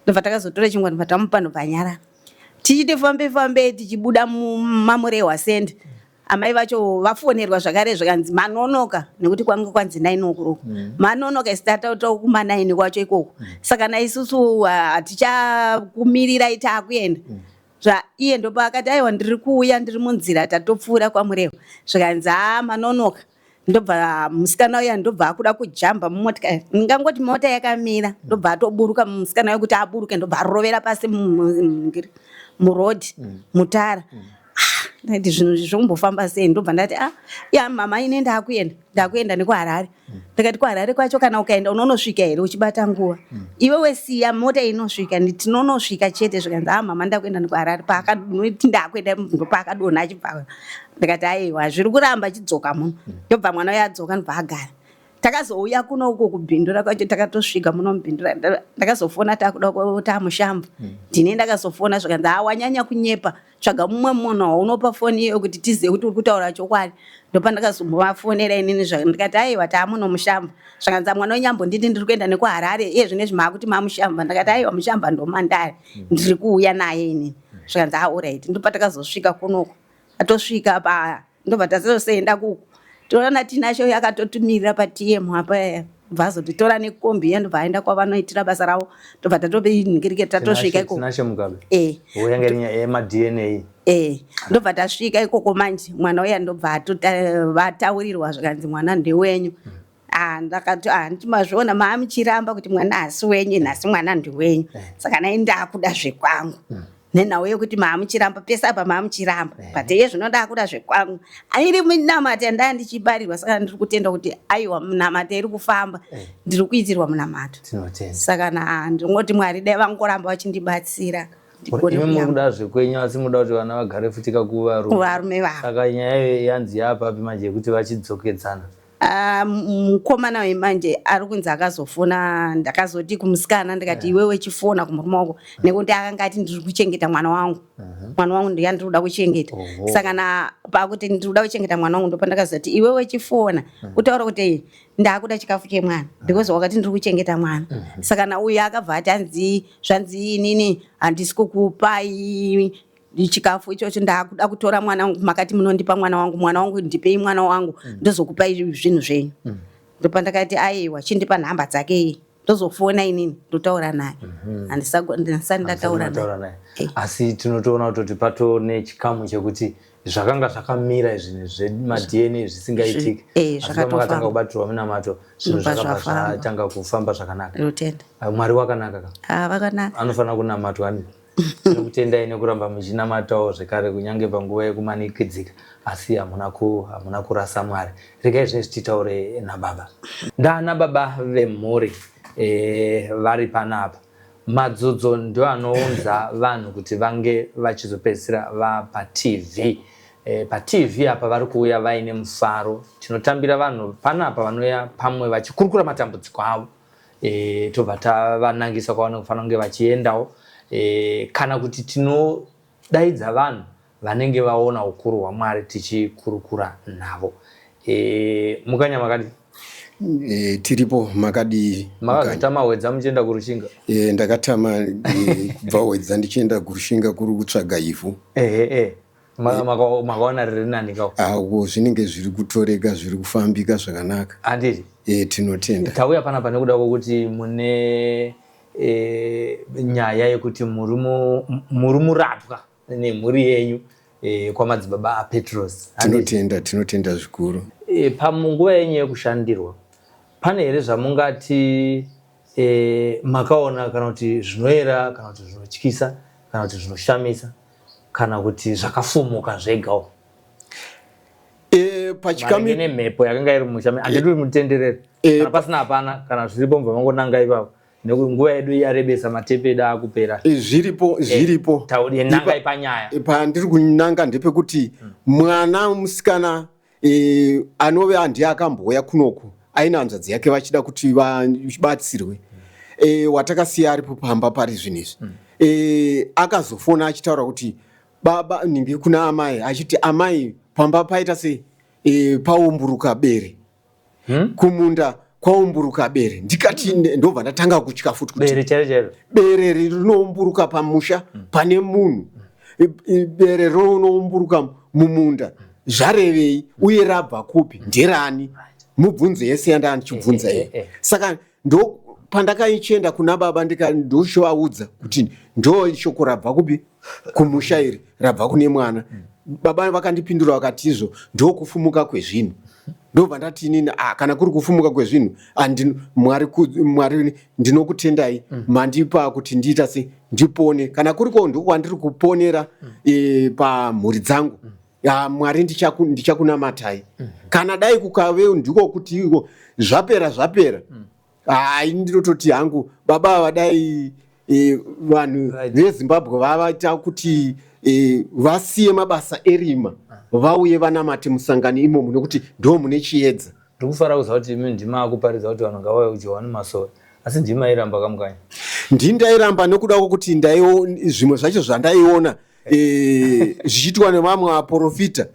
[SPEAKER 4] Ndobva takazotora chingwa, ndobva tamupa, ndobva anyarara. Tichiti fambe fambe, tichibuda mumaMurehwa Centre, amai vacho vafonerwa zvakare, zvikanzi manonoka nekuti kwanga kwanzi 9 o'clock. Manonoka, isi tatautawo kuma 9 kwacho ikoko. Saka naisusu hatichakumirirai, taakuenda. Zva iye ndopaakati, "Aiwa, ndiri kuuya, ndiri munzira, tatopfuura kwaMurehwa." Zvikanzi, "Haa, manonoka." Ndobva musikana uya ndobva akuda kujamba mumotikari, ndingangoti mota yakamira, ndobva atoburuka musikana uya kuti aburuke, ndobva arovera pasi muroad mutara. Ah, ndati zvinhu izvi zvokumbofamba sei? Ndobva ndati, ah ya mama, ine ndakuenda, ndakuenda nekuHarare. Ndikati kuHarare kwacho kana ukaenda unonosvika here uchibata nguva? Iwe wesiya mota inosvika, tinonosvika chete. Zvikanzi, ah mama, ndakuenda nekuHarare. Paakati ndakuenda, ndopaakadonha achibva. Ndikati aiwa, zviri kuramba, achidzoka muno. Ndobva mwana uyo adzoka, ndobva agara. Takazouya kuno uko kuBindura kwacho, takatosvika muno muBindura. Ndakazofona takuda tamushamba, ndine ndakazofona, zvikanzi, ha, wanyanya kunyepa, tsvaga mumwe munhu waunopa foni iyoyo kuti tizive kuti uri kutaura chokwadi. Ndopandakazombovafonera inini, ndikati aiwa, taamuno mushamba. Zvakanzi, mwana wenyambonditi ndiri kuenda nekuHarare, iye zvinezvi maakuti mamushamba. Ndakati aiwa, mushamba ndomandari, ndiri kuuya naye inini. Zvikanzi, ah, alright. Ndopatakazosvika kunoko, atosvika pa ndobva tazoenda kuku toona Tinashe uyo akatotumirira paTM apa, bva azotitora nekombi iya, ndobva aenda kwavanoitira basa ravo, ndobva tatopingirike tatosvika ikoko.
[SPEAKER 2] Tinashe Mugabe?
[SPEAKER 4] Eh.
[SPEAKER 2] Yange iri nyaya yemaDNA.
[SPEAKER 4] Eh, ndobva tasvika ikoko manje, mwana uya ndobva vataurirwa, zvikanzi mwana ndewenyu. Ah, ndakati, ah, ndimazviona maamuchiramba kuti mwana hasi wenyu, nhasi mwana ndewenyu. Saka nai ndakuda zvekwangu nenhau yekuti maamuchiramba pese apa, maamuchiramba, but iye zvino ndakuda zvekwangu. Airi minamato yandaa ndichibarirwa, saka ndiri kutenda kuti aiwa, minamato iri kufamba, ndiri kuitirwa munamato.
[SPEAKER 2] Tinotenda.
[SPEAKER 4] Saka na ndingoti Mwari dai vangoramba vachindibatsira ndigone
[SPEAKER 2] Imi muri
[SPEAKER 4] kuyamba.
[SPEAKER 2] Kuda zvekwenyu, asi muda kuti vana vagare futika kuvarume.
[SPEAKER 4] Kuvarume vavo.
[SPEAKER 2] Saka nyaya iyoyo yanzi yapapi manje yekuti vachidzokedzana?
[SPEAKER 4] Ah, mukomana wemanje ari kunzi akazofona. Ndakazoti kumusikana, ndikati iwewe chifona kumurume wako, nekuti akanga ati ndiri kuchengeta mwana wangu, mwana wangu ndiya ndiri kuda kuchengeta. Saka na pakuti ndiri kuda kuchengeta mwana wangu, ndopandakazoti iwewe chifona utaura kuti ndakuda chikafu chemwana, because wakati ndiri kuchengeta mwana. Saka na uyu akabva ati anzi zvanzi inini handisi kukupai chikafu ichocho, ndakuda kutora mwana wangu, makati munondipa mwana wangu, mwana wangu ndipei mwana wangu, ndozokupai zvinhu zvenyu. Ndopandakati aiwa, chindipa nhamba dzake iyi, ndozofona inini ndotaura naye. Handisati ndataura naye.
[SPEAKER 2] Mataura naye?
[SPEAKER 4] Eh.
[SPEAKER 2] Asi tinotoona kutoti pato nechikamu chekuti zvakanga zvakamira izvi zvemaDNA zvisingaitiki,
[SPEAKER 4] Eh,
[SPEAKER 2] asi pamakatanga
[SPEAKER 4] zvakatofamba.
[SPEAKER 2] kubatirwa minamato, zvinhu
[SPEAKER 4] Ndobva
[SPEAKER 2] zvakabva
[SPEAKER 4] zvafamba.
[SPEAKER 2] zvatanga kufamba zvakanaka.
[SPEAKER 4] Ndinotenda.
[SPEAKER 2] Ah, Mwari wakanaka ka.
[SPEAKER 4] Ah, vakanaka.
[SPEAKER 2] Anofanira kunamatwa ani. Tinokutendai nekuramba muchinamatawo zvekare kunyange panguva yekumanikidzika, asi hamuna kurasa Mwari. Regai zvinezvi titaure nababa, ndana baba vemhuri vari panapa. Madzodzo ndo anounza vanhu kuti vange vachizopedzisira vapaTV. PaTV apa vari kuuya vaine mufaro. Tinotambira vanhu panapa vanouya pamwe vachikurukura matambudziko avo, tobva tavanangisa kwavanofanira kunge vachiendawo, kana kuti tinodaidza vanhu vanenge vaona ukuru hwaMwari tichikurukura navo. Mukanya, makadi?
[SPEAKER 1] Tiripo, makadii?
[SPEAKER 2] Makazotama Hwedza muchienda kuRushinga?
[SPEAKER 1] Ndakatama kubva Hwedza ndichienda kuRushinga, kuri kutsvaga ivhu.
[SPEAKER 2] Ehe, makaona riri nani kawo?
[SPEAKER 1] Awo zvinenge zviri kutoreka, zviri kufambika zvakanaka.
[SPEAKER 2] Handiti?
[SPEAKER 1] Tinotenda.
[SPEAKER 2] Tauya panapa nekuda kwokuti mune nyaya yekuti muri murapwa nemhuri yenyu kwamadzibaba aPetros.
[SPEAKER 1] Tinotenda, tinotenda zvikuru.
[SPEAKER 2] Pamunguva yenyu yekushandirwa, pane here zvamungati makaona, kana kuti zvinoera, kana kuti zvinotyisa, kana kuti zvinoshamisa, kana kuti zvakafumuka zvegawo
[SPEAKER 1] Pachikami
[SPEAKER 2] maringe nemhepo yakanga iri mumusha? Handidi kuti mutenderere. Kana pasina hapana, kana zviripo mubva mangonanga ipapo, nekuti nguva yedu yarebesa, matepe edu akupera.
[SPEAKER 1] Zviripo, zviripo.
[SPEAKER 2] Tauri, nangai panyaya.
[SPEAKER 1] Pandiri kunanga ndepekuti mwana musikana anove handiye akambouya kunoku aine hanzvadzi yake vachida kuti vabatsirwe, watakasiya aripo pamba pari zvinhu izvi, akazofona achitaura kuti baba ningi kuna amai, achiti amai, pamba paita sei, paumburuka bere, kumunda kwaumburuka bere. Ndikati ndobva ndatanga kutya futi kuti
[SPEAKER 2] Bere chairo chairo?
[SPEAKER 1] Bere rinoumburuka pamusha pane munhu, bere rinoumburuka mumunda, zvarevei uye rabva kupi, nderani? Mubvunzo yese yandaa ndichibvunza iyo. Saka ndo pandakaichienda kuna baba, ndoshovaudza kuti ndo shoko rabva kupi kumusha iri, rabva kune mwana. Baba vakandipindura vakati izvo ndokufumuka kwezvinhu. Ndobva ndati inini, ah, kana kuri kufumuka kwezvinhu, Mwari, Mwari ndinokutendai, mandipa kuti ndiita se ndipone. Kana kuriko ndokwandiri kuponera pamhuri dzangu, ah, Mwari ndichakunamatai. Kana dai kukave ndiko kuti iko zvapera zvapera, hai, ndinototi hangu baba ava dai vanhu veZimbabwe vavaita kuti vasiye mabasa erima, vauye vanamate musangano imomo, nekuti ndo mune chiedza.
[SPEAKER 2] Ndikufara kuziva kuti imi ndima akuparidza kuti vanhu ngavauye kuJohani Masowe, asi ndima airamba kamukanya.
[SPEAKER 1] Ndini ndairamba nekuda kwokuti zvimwe zvacho zvandaiona zvichiitwa nevamwe vaprofita,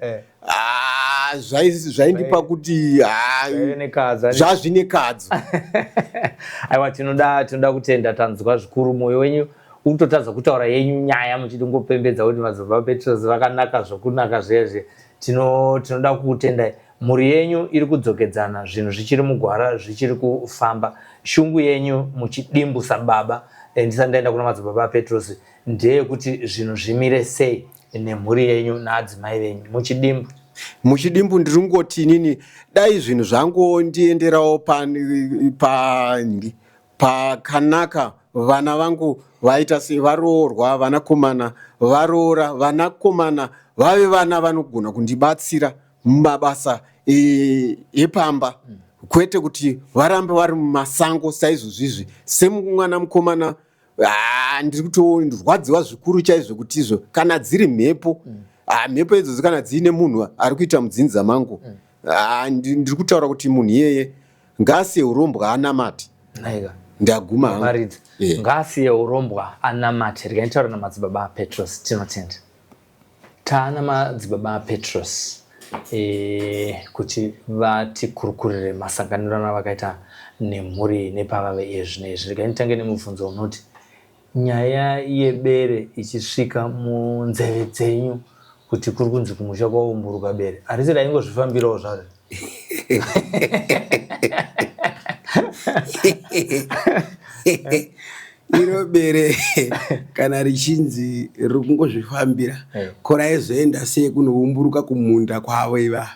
[SPEAKER 1] ah, zvaindipa kuti, ah,
[SPEAKER 2] Zvaive nekadzo.
[SPEAKER 1] Zvazvine kadzo.
[SPEAKER 2] Aiwa, tinoda kutenda. Tanzwa zvikuru mwoyo wenyu urikutotadza kutaura yenyu nyaya muchiti ngopembedza kuti madzibaba Petros vakanaka zvokunaka zvezve. Tinoda kukutendai. Mhuri yenyu iri kudzokedzana, zvinhu zvichiri mugwara, zvichiri kufamba. Shungu yenyu muchidimbu sababa, ndisati ndaenda kuna madzibaba Petros, ndeyekuti zvinhu zvimire sei nemhuri yenyu naadzimai venyu, muchidimbu?
[SPEAKER 1] Muchidimbu ndiri kungoti inini dai zvinhu zvangondienderawo pakanaka, vana vangu vaita sevaroorwa, vanakomana varoora, vanakomana vave vana vanogona kundibatsira mumabasa epamba, kwete kuti varambe vari mumasango saizvozvizvi. Semwana mukomana, ah, ndiri kutorwadziwa zvikuru chaizvo kuti izvo kana dziri mhepo, ah, mhepo idzodzo kana dziine munhu ari kuita mudzinza mangu, ah, ndiri kutaura kuti munhu iyeye ngaasiye urombwa anamate.
[SPEAKER 2] Naika.
[SPEAKER 1] Ndaguma hangu.
[SPEAKER 2] Maridza.
[SPEAKER 1] Yeah.
[SPEAKER 2] Ngaasiye urombwa anamate. Regai nditaure namadzibaba aPetros. Tinotenda. Taana madzibaba aPetros kuti vatikurukurire masanganiro avakaita nemhuri nepavave iye zvino izvi. Regai nditange nemubvunzo unoti nyaya yebere ichisvika munzeve dzenyu kuti kuri kunzi kumusha kwaumburuka bere, harisi raingozvifambirawo zvaro?
[SPEAKER 3] Iro bere kana richinzi riri kungozvifambira, ko raizoenda sei kunoumburuka kumunda kwavo ivava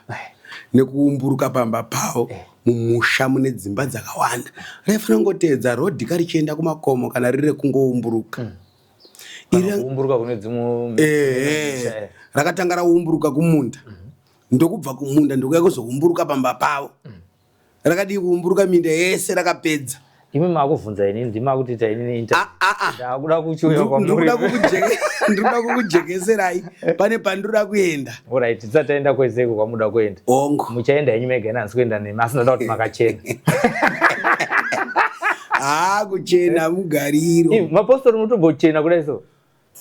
[SPEAKER 3] nekuumburuka pamba pavo mumusha mune dzimba dzakawanda? Raifanira kungoteedza rodhi karichienda kumakomo kana riri rekungoumburuka.
[SPEAKER 2] Kana kuumburuka kune dzimwe
[SPEAKER 3] Ehe, rakatanga raumburuka kumunda, ndokubva kumunda ndokuya kuzoumburuka pamba pavo. Rakadii kuumburuka minda yese rakapedza?
[SPEAKER 2] Imi makuvhunza inini, ndima kutiita inini
[SPEAKER 3] Ah, ah, ah.
[SPEAKER 2] Ndakuda kuchiuya kwamuri.
[SPEAKER 3] Ndiri kuda kukujekeserai pane pandinoda kuenda.
[SPEAKER 2] Alright, tisati taenda kweseko kwamuda kuenda,
[SPEAKER 3] Hongu.
[SPEAKER 2] Muchaenda henyu mega, ini handisi kuenda nemi, asi ndoda kuti makachena.
[SPEAKER 3] Haa, kuchena mugariro.
[SPEAKER 2] Imi, mapostori mutombochena kudai so?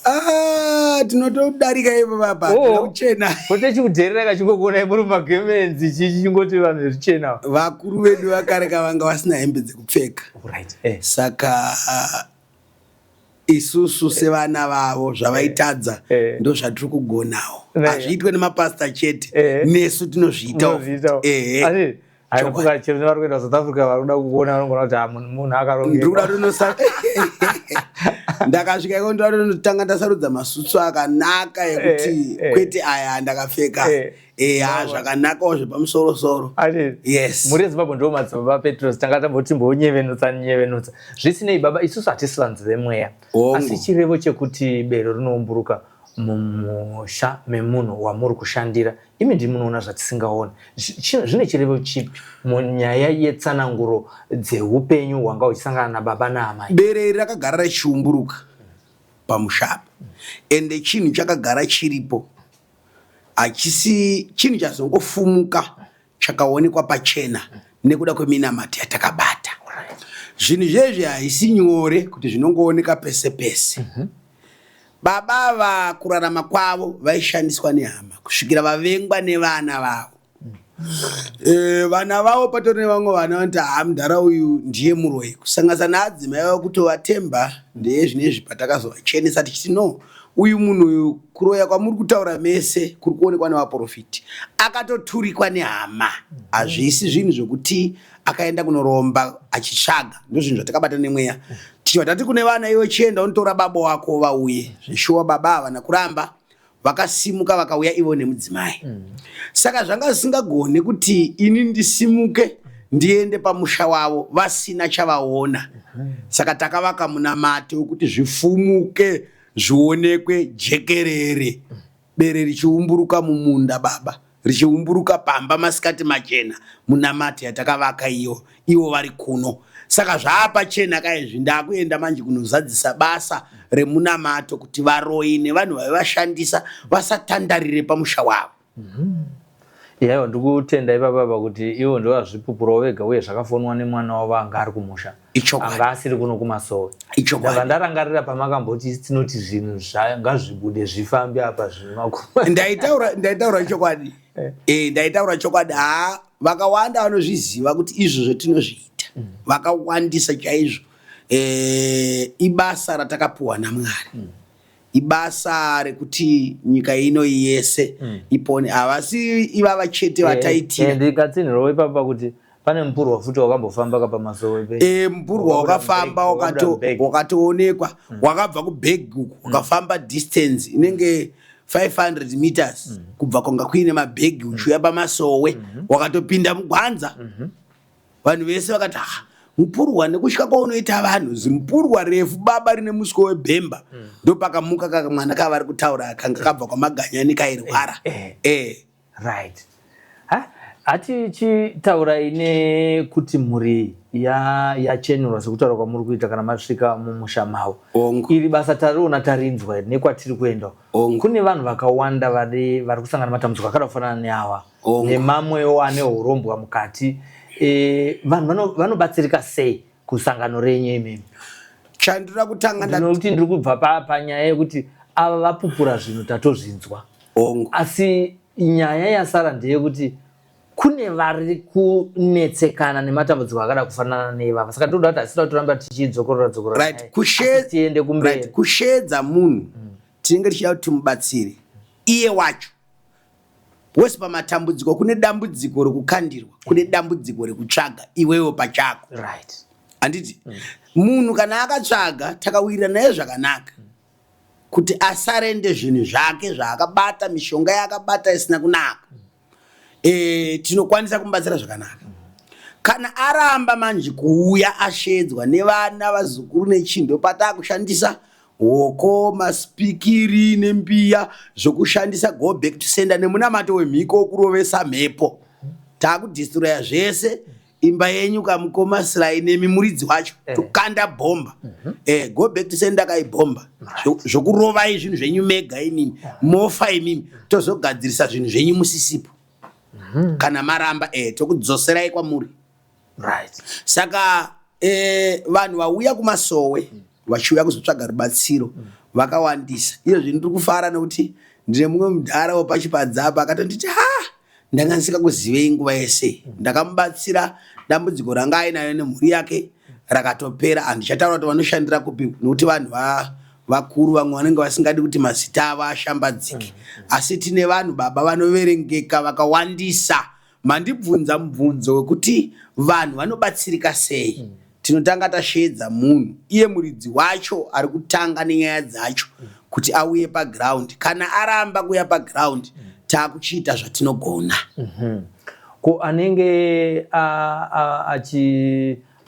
[SPEAKER 3] Ah, tinotodarika ipo papa.
[SPEAKER 2] Oh.
[SPEAKER 3] Kuchena.
[SPEAKER 2] Pote chikudherera kachingokuonai muri mumagemenzi, chichingoti vanhu vezvichena.
[SPEAKER 3] Vakuru vedu vakare kavanga vasina hembe dzekupfeka.
[SPEAKER 2] Right.
[SPEAKER 3] Saka isusu sevana vavo zvavaitadza ndo zvatiri kugonawo. Hazviitwe nemapasta chete, nesu tinozviitawo.
[SPEAKER 2] Munozviitawo.
[SPEAKER 3] Ehe.
[SPEAKER 2] Asi hainofunga chero nevari kuenda South Africa vari kuda kukuona vanogona kuti, "Ah, munhu akarongeka."
[SPEAKER 3] Ndiri kuda tonosa ndakasvika iko ndoda tonotanga ndasarudza masutsu akanaka ekuti kwete aya andakapfeka. Eya, zvakanakawo zvepamusorosoro.
[SPEAKER 2] Ati
[SPEAKER 3] Yes.
[SPEAKER 2] Mhuri yeZimbabwe, ndo madzibaba Petros. Tanga tamboti mbonyevenutsa nyevenutsa. Zvisinei baba, isusu hatisi vanhu vemweya.
[SPEAKER 3] Hongu.
[SPEAKER 2] Asi chirevo chekuti bere rinoumburuka mumusha memunhu wamuri kushandira, imi ndimi munoona zvatisingaoni, zvine chirevo chipi munyaya yetsananguro dzeupenyu hwanga huchisangana nababa naamai?
[SPEAKER 3] Bere iri rakagara richiumburuka pamusha apa, ende chinhu chakagara chiripo, hachisi chinhu chazongofumuka chakaonekwa pachena nekuda kweminamato yatakabata. Zvinhu zvezvi haisi nyore kuti zvinongooneka pese pese. Baba ava kurarama kwavo vaishandiswa nehama kusvikira vavengwa nevana vavo. Vana vavo, patori nevamwe vana vanoti, "Ha, mudhara uyu ndiye muroyi," kusanganisa naadzimai vavo kutovatemba. Ndeye zvinezvi patakazovachenesa tichiti, "No, uyu munhu uyu kuroya kwamuri kutaura mese kuri kuonekwa nevaprofiti, akatoturikwa nehama. Hazvisi zvinhu zvokuti akaenda kunoromba achitsvaga." Ndo zvinhu zvatakabata nemweya tichibva tati kune vana, "Iwe chienda unotora baba wako vauye." Zveshuwa baba havana kuramba. Vakasimuka vakauya ivo nemudzimai. Saka zvanga zvisingagoni kuti ini ndisimuke ndiende pamusha wavo vasina chavaona. Saka takavaka munamato wekuti zvifumuke zvionekwe jekerere. Bere richiumburuka mumunda baba, richiumburuka pamba masikati machena, munamato yatakavaka iyo, ivo vari kuno. Saka zvaapachena ka izvi, ndakuenda manje kunozadzisa basa remunamato kuti varoyi nevanhu vaivashandisa vasatandarire pamusha wavo.
[SPEAKER 2] Yaiwa, ndikutenda ipapa apa kuti ivo ndovazvipupurawo vega uye zvakafonwa nemwana wavo anga ari kumusha.
[SPEAKER 3] Ichokwadi.
[SPEAKER 2] Anga asiri kuno kumasowe.
[SPEAKER 3] Ichokwadi.
[SPEAKER 2] Ndabva ndarangarira pamakamboti isi tinoti zvinhu ngazvibude zvifambe apa zvinhu makuma.
[SPEAKER 3] Ndaitaura, ndaitaura chokwadi. Eh, ndaitaura chokwadi. Haa, vakawanda vanozviziva kuti izvozvo tinozviita. Vakawandisa chaizvo. Eh, ibasa ratakapuwa naMwari. Ibasa rekuti nyika ino yese ipone. Havasi ivava chete vataitira.
[SPEAKER 2] Ndikatsinhirawo ipapa kuti pane mupurwa futi wakambofamba ka pamasowe pe.
[SPEAKER 3] Mupurwa wakafamba, wakatoonekwa, wakabva kubhegi uku, wakafamba distance inenge 500 meters kubva kwanga kuine mabhegi uchiuya pamasowe, wakatopinda mugwanza. Vanhu vese vakati, ha, mupurwa nekutya kwaunoita vanhu, zimupurwa refu baba rine muswe webhemba. Ndopakamuka kamwana kavari kutaura kanga kabva kwaMaganyani kairwara.
[SPEAKER 2] Right. Ha? Hatichitaurai nekuti mhuri yachenurwa sekutaura kwamuri kuita kana masvika mumusha mavo. Iri basa tariona tarinzwa iri nekwatiri kuenda. Kune vanhu vakawanda vari kusangana matambudziko akada kufanana neawa. Nemamwewo ane urombwa mukati. Vanhu vanobatsirika sei kusangano renyu imimi?
[SPEAKER 3] Chandira kutanga
[SPEAKER 2] ndinoti ndiri kubva panyaya yekuti ava vapupura zvinhu tatozvinzwa. Asi nyaya yasara ndeyekuti kune vari kunetsekana nematambudziko akada kufanana neivava. Saka toda kuti hasida kutoramba tichidzokorora dzokorora.
[SPEAKER 3] Right,
[SPEAKER 2] Tiende kumberi.
[SPEAKER 3] Right, kusheedza munhu tinenge tichida kuti timubatsire iye wacho. Wese pamatambudziko kune dambudziko rekukandirwa, kune dambudziko rekutsvaga iwewe pachako. Handiti? Munhu kana akatsvaga takawirira naye zvakanaka kuti asarende zvinhu zvake zvaakabata, mishonga yaakabata isina kunaka. Tinokwanisa kumubatsira zvakanaka. Kana aramba manje kuuya ashedzwa nevana vazukuru nechindo, patakushandisa hoko, masipikiri nembiya zvokushandisa go back to sender nemunamato wemhiko wokurovesa mhepo. Takudistroya zvese imba yenyu kamukoma Sly nemi muridzi wacho, tokanda bhomba. Go back to sender kaibhomba. Zvokurovai zvinhu zvenyu mega imimi, mofa imimi, tozogadzirisa zvinhu zvenyu musisipo. Kana maramba, tokudzoserai kwamuri. Saka vanhu vauya kumasowe vachiuya kuzotsvaga rubatsiro vakawandisa. Iyo zvinhu ndiri kufara nekuti ndine mumwe mudhara wepachipadza apa akatonditi, ha, ndanga ndisingakuzivei nguva yese. Ndakamubatsira dambudziko ranga ainayo nemhuri yake rakatopera. Handichataura kuti vanoshandira kupi nekuti vanhu vakuru vamwe vanenge vasingadi kuti mazita avo ashambadzike. Asi tine vanhu baba vanoverengeka vakawandisa. Mandibvunza mubvunzo wekuti vanhu vanobatsirika sei. Tinotanga tasheedza munhu iye muridzi wacho ari kutanga nenyaya dzacho kuti auye paground. Kana aramba kuuya paground, takuchiita zvatinogona.
[SPEAKER 2] Ko anenge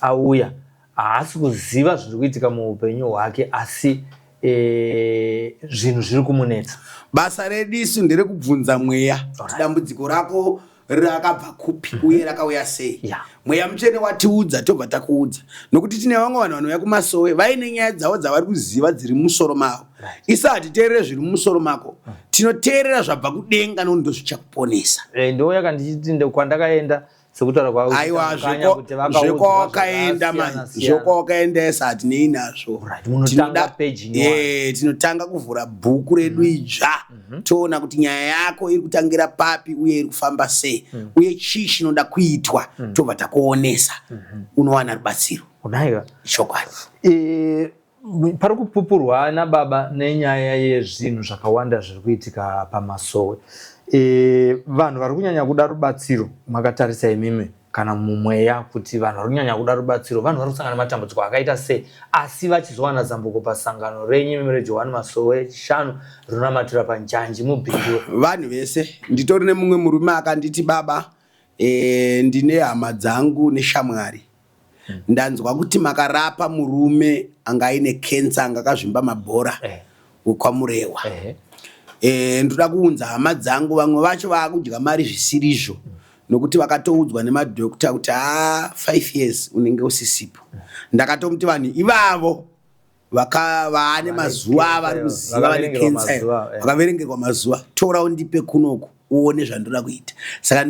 [SPEAKER 2] auya haasi kuziva zviri kuitika muupenyu hwake, asi zvinhu zviri kumunetsa.
[SPEAKER 3] Basa redu isu nderekubvunza mweya kuti dambudziko rako rakabva kupi uye rakauya sei. Mweya mutsvene watiudza, tobva takuudza. Nokuti tine vamwe vanhu vanouya kumasowe vaine nyaya dzavo dzavari kuziva dziri mumusoro mavo. Isu hatiteerere zviri mumusoro mako, tinoteerera zvabva kudenga nokuti ndozvichakuponesa.
[SPEAKER 2] Ndouya kandichiti kwandakaenda sekutaura kwavo.
[SPEAKER 3] Aiwa, zvekwawakaenda manje, zvekwawakaenda ese hatinei nazvo.
[SPEAKER 2] Munotanga page nyowani.
[SPEAKER 3] Tinotanga kuvhura bhuku redu idzva, toona kuti nyaya yako iri kutangira papi uye iri kufamba sei, uye chii chinoda kuitwa, tobva takuonesa, unowana rubatsiro.
[SPEAKER 2] Unaiwa.
[SPEAKER 3] Chokwadi.
[SPEAKER 2] Pari kupupurwa nababa nenyaya yezvinhu zvakawanda zviri kuitika pamasowe. Vanhu vari kunyanya kuda rubatsiro makatarisa imimi. kana mumweya kuti vanhu vari kunyanya kuda rubatsiro, vanhu vari kusangana nematambudziko akaita sei, asi vachizowana zambuko pasangano renyu imi reJohani Masowe Chishanu rinonamatira panjanji muBindura.
[SPEAKER 3] Vanhu vese, nditori nemumwe murume akanditi baba e, ndine hama dzangu neshamwari ndanzwa kuti makarapa murume anga aine cancer anga akazvimba mabhora eh. wekwaMurewa eh. E, ndoda kuunza hama dzangu vamwe vacho vaakudya mari zvisirizvo mm. Nokuti vakatoudzwa nemadhokta kuti haa 5 years unenge usisipo. Ndakatomuti vanhu ivavo vaane mazuva avari kuziva vane cancer vakaverengerwa mazuva, tora undipe kunoku uone zvandoda kuita. Saka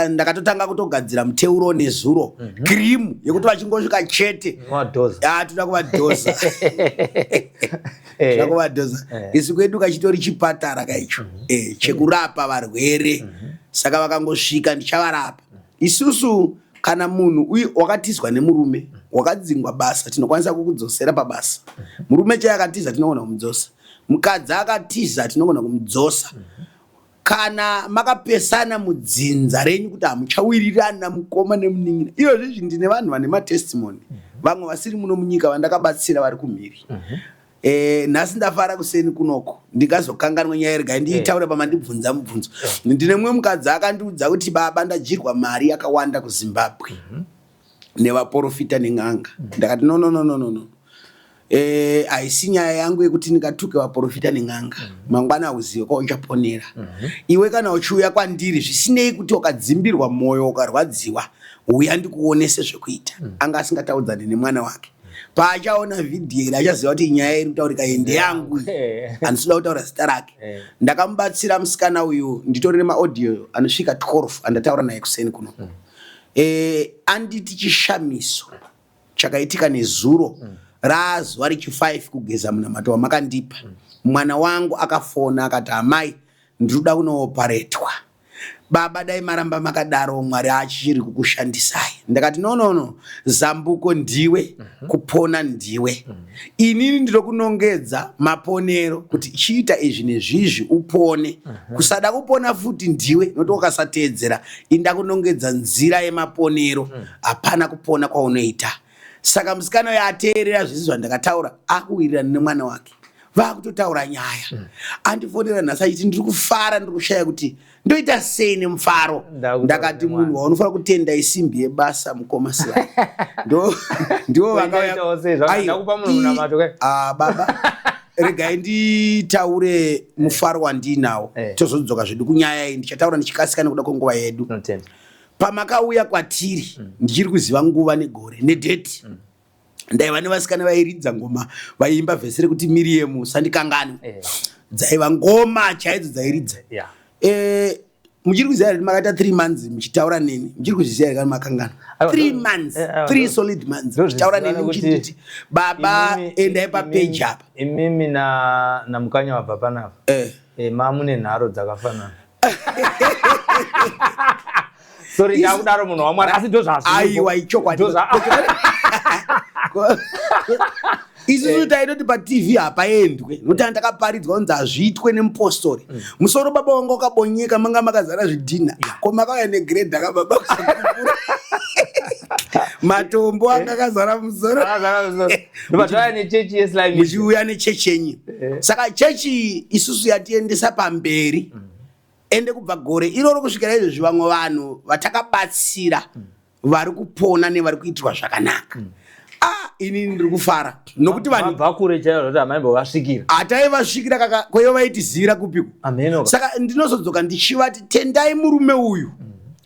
[SPEAKER 3] ndakatotanga kutogadzira muteuro nezuro cream yekuti vachingosvika chete toda kuvadhoza toda kuvadhoza. Isu kwedu kachitori chipatara kaicho chekurapa varwere. Saka vakangosvika ndichavarapa. Isusu kana munhu uyu wakatizwa nemurume wakadzingwa basa, tinokwanisa kukudzosera pabasa. Murume chaiye akatiza tinogona kumudzosa, mukadzi akatiza tinogona kumudzosa. Kana makapesana mudzinza renyu kuti hamuchawirirana mukoma nemunin'ina, iyo zvezvi ndine vanhu vane matestimony, vamwe vasiri muno munyika vandakabatsira vari kumhiri. Nhasi ndafara kuseni kunoko ndingazokanganwa nyaya, regai ndiitaure pamandibvunza mubvunzo. Ndine mumwe mukadzi akandiudza kuti baba ndadyirwa mari yakawanda kuZimbabwe nevaporofita nen'anga. Ndakati no, no, no, no, no, no. Haisi nyaya yangu yekuti ndingatuke vaporofita nen'anga. Mangwana hauzive kwauchaponera. Iwe kana uchiuya kwandiri, zvisinei kuti wakadzimbirwa mwoyo ukarwadziwa, uya ndikuonese zvekuita. Anga asingataudzani nemwana wake. Paachaona vhidhiyo iri achaziva kuti nyaya iri kutaurika iyi ndeyangu, handisi kuda kutaura zita rake. Ndakamubatsira musikana uyu, nditori nemaaudio anosvika 12 andataura naye kuseni kuno. Anditi chishamiso chakaitika nezuro razuva rechi 5 kugeza munamato wamakandipa, mwana wangu akafona akati amai ndiri kuda kunooparetwa, baba dai maramba makadaro, Mwari achiri kukushandisai. Ndakati no, no, no, zambuko ndiwe, kupona ndiwe. Inini ndinokunongedza maponero kuti chiita izvi nezvizvi upone. Kusada kupona futi ndiwe, nokuti wakasateedzera indakunongedza nzira yemaponero, hapana kupona kwaunoita. Saka musikana uyo ateerera zvese zvandakataura, akuwirirana nemwana wake, vakutotaura nyaya. Andifonera nhasi achiti ndiri kufara, ndiri kushaya kuti ndoita sei nemufaro. Ndakati munhu waunofanira kutenda isimbi yebasa, mukoma Sly ndivo vakauya. Baba, regai nditaure mufaro wandinawo, tozodzoka zvedu kunyaya iyi. Ndichataura ndichikasika nekuda kwenguva yedu. Pamakauya kwatiri, ndichiri kuziva nguva negore nedheti. Ndaiva nevasikana vairidza ngoma, vaiimba vhesi rekuti Miriam sandikanganwe. Dzaiva ngoma chaidzo dzairidza. Muchiri kuziva here makaita 3 months muchitaura neni? Muchiri kuzviziva here kana makangana? 3 months, 3 solid months muchitaura neni muchinditi baba endai papeji apa.
[SPEAKER 2] Imimi naMukanya wabva panapa, mamune nharo dzakafanana. Sorry, ndakudaro munhu waMwari, asi ndo zvazviripo.
[SPEAKER 3] Aiwa, ichokwadi. Isusu taitoti paTV hapaendwe nokuti andakaparidzwa kunzi hazviitwe nemupostori. Musoro baba wanga wakabonyeka, manga makazara zvidhina. Ko makauya negredha kababa kusakukura, matombo anga akazara musoro.
[SPEAKER 2] Ndobva nechechi yeSly.
[SPEAKER 3] Muchiuya nechechi yenyu. Saka chechi isusu yatiendesa pamberi. Ende kubva gore iroro kusvikira izvezvi vamwe vanhu vatakabatsira vari kupona nevari kuitirwa zvakanaka. Ah, inini ndiri kufara nokuti vanhu
[SPEAKER 2] Mabva kure chaizvo kuti hamaimbovasvikira.
[SPEAKER 3] Hataivasvikira kaka kweyo vaitizivira kupiko.
[SPEAKER 2] Ameno.
[SPEAKER 3] Saka ndinozodzoka ndichivati tendai murume uyu,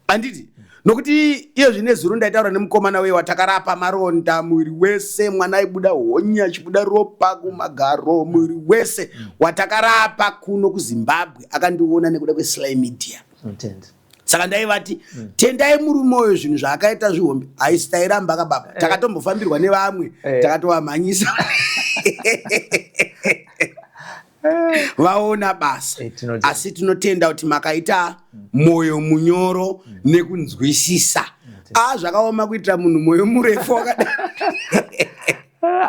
[SPEAKER 3] handiti? Nokuti iye zvine zuro ndaitaura nemukomana uye watakarapa maronda muviri wese, mwana aibuda honye achibuda ropa kumagaro muviri wese, watakarapa kuno kuZimbabwe, akandiona nekuda kweSly Media.
[SPEAKER 2] Tinotenda.
[SPEAKER 3] Saka ndaivati tendai murume uyu, zvinhu zvaakaita zvihombe. Haisi tairamba kababa, takatombofambirwa nevamwe, takatovamhanyisa vaona basa.
[SPEAKER 2] Tinotenda.
[SPEAKER 3] Asi tinotenda kuti makaita mwoyo munyoro nekunzwisisa. A, zvakaoma kuitira munhu mwoyo murefu wakadai.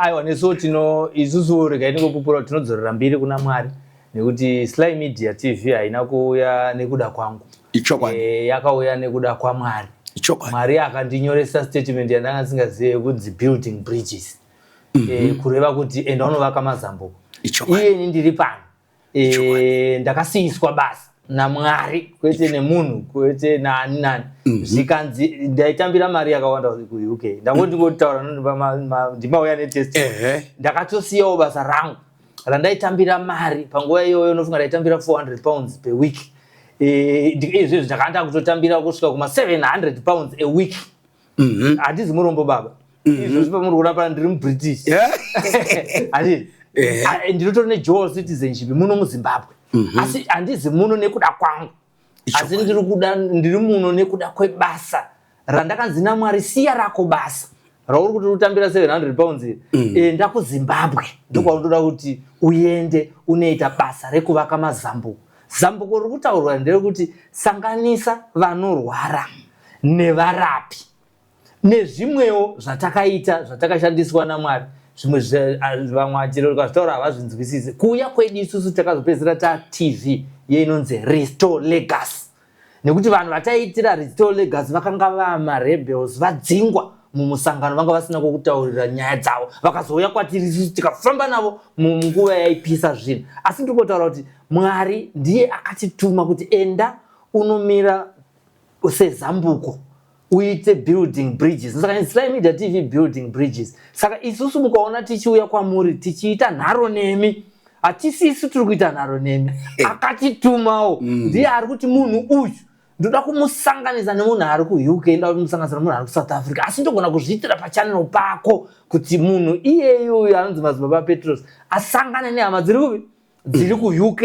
[SPEAKER 2] Aiwa, nesuwo tino isusu regai ndingopupura kuti tinodzorera mbiri kuna Mwari nekuti Sly Media TV haina kuuya nekuda kwangu.
[SPEAKER 3] Ichokwadi.
[SPEAKER 2] Yakauya nekuda kwaMwari.
[SPEAKER 3] Ichokwadi.
[SPEAKER 2] Mwari akandinyoresa statement yandanga ndisingazive yekunzi building bridges. Kureva kuti enda unovaka mazambuko.
[SPEAKER 3] Ichokwadi.
[SPEAKER 2] Iyeni ndiri pano. Ndakasiiswa basa naMwari, kwete nemunhu, kwete nani nani. Zvikanzi ndaitambira mari yakawanda kuUK. Ndangondingotaura ndimauya netestimony. Ndakatosiyawo basa rangu randaitambira mari panguva iyoyo, unofunga ndaitambira £400 per week. Izvezvi ndakanda kutotambira kusvika kuma £700 a week. Handizi murombo baba. Izvozvi pamuri kuona pana ndiri muBritish. Handiti? Ndinotori nedual citizenship muno muZimbabwe. Asi handizi muno nekuda kwangu. Asi ndiri muno nekuda kwebasa randakanzi naMwari, siya rako basa rauri kuti utambira £700 iri, enda kuZimbabwe, ndokwaunotoda kuti uende unoita basa rekuvaka mazambuko. Zambuko riri kutaurwa nderekuti sanganisa vanorwara nevarapi nezvimwewo zvatakaita, zvatakashandiswa naMwari. Zvimwe vamwe achiro ukazvitaura havazvinzwisisi. Kuuya kwedu isusu takazopedzisira taTV yeinonzi Restore Legacy, nekuti vanhu vataiitira Restore Legacy vakanga vamarebels, vadzingwa mumusangano, vanga vasina kwokutaurira nyaya dzavo, vakazouya kwatiri isusu tikafamba navo munguva yaipisa zvinhu. Asi ndiri kutaura kuti Mwari ndiye akatituma kuti enda unomira sezambuko, uite building bridges. Saka Sly Media TV, building bridges. Saka isusu mukaona tichiuya kwamuri tichiita nharo nemi, hatisi isu tiri kuita nharo nemi. Akatitumawo ndiye ari kuti munhu uyu ndoda kumusanganisa nemunhu ari kuUK, ndoda kumusanganisa nemunhu ari kuSouth Africa, asi ndogona kuzviitira pachannel pako kuti munhu iyeyu uyu anonzi Madzibaba Petros asangane nehama dziri kupi, dziri kuUK,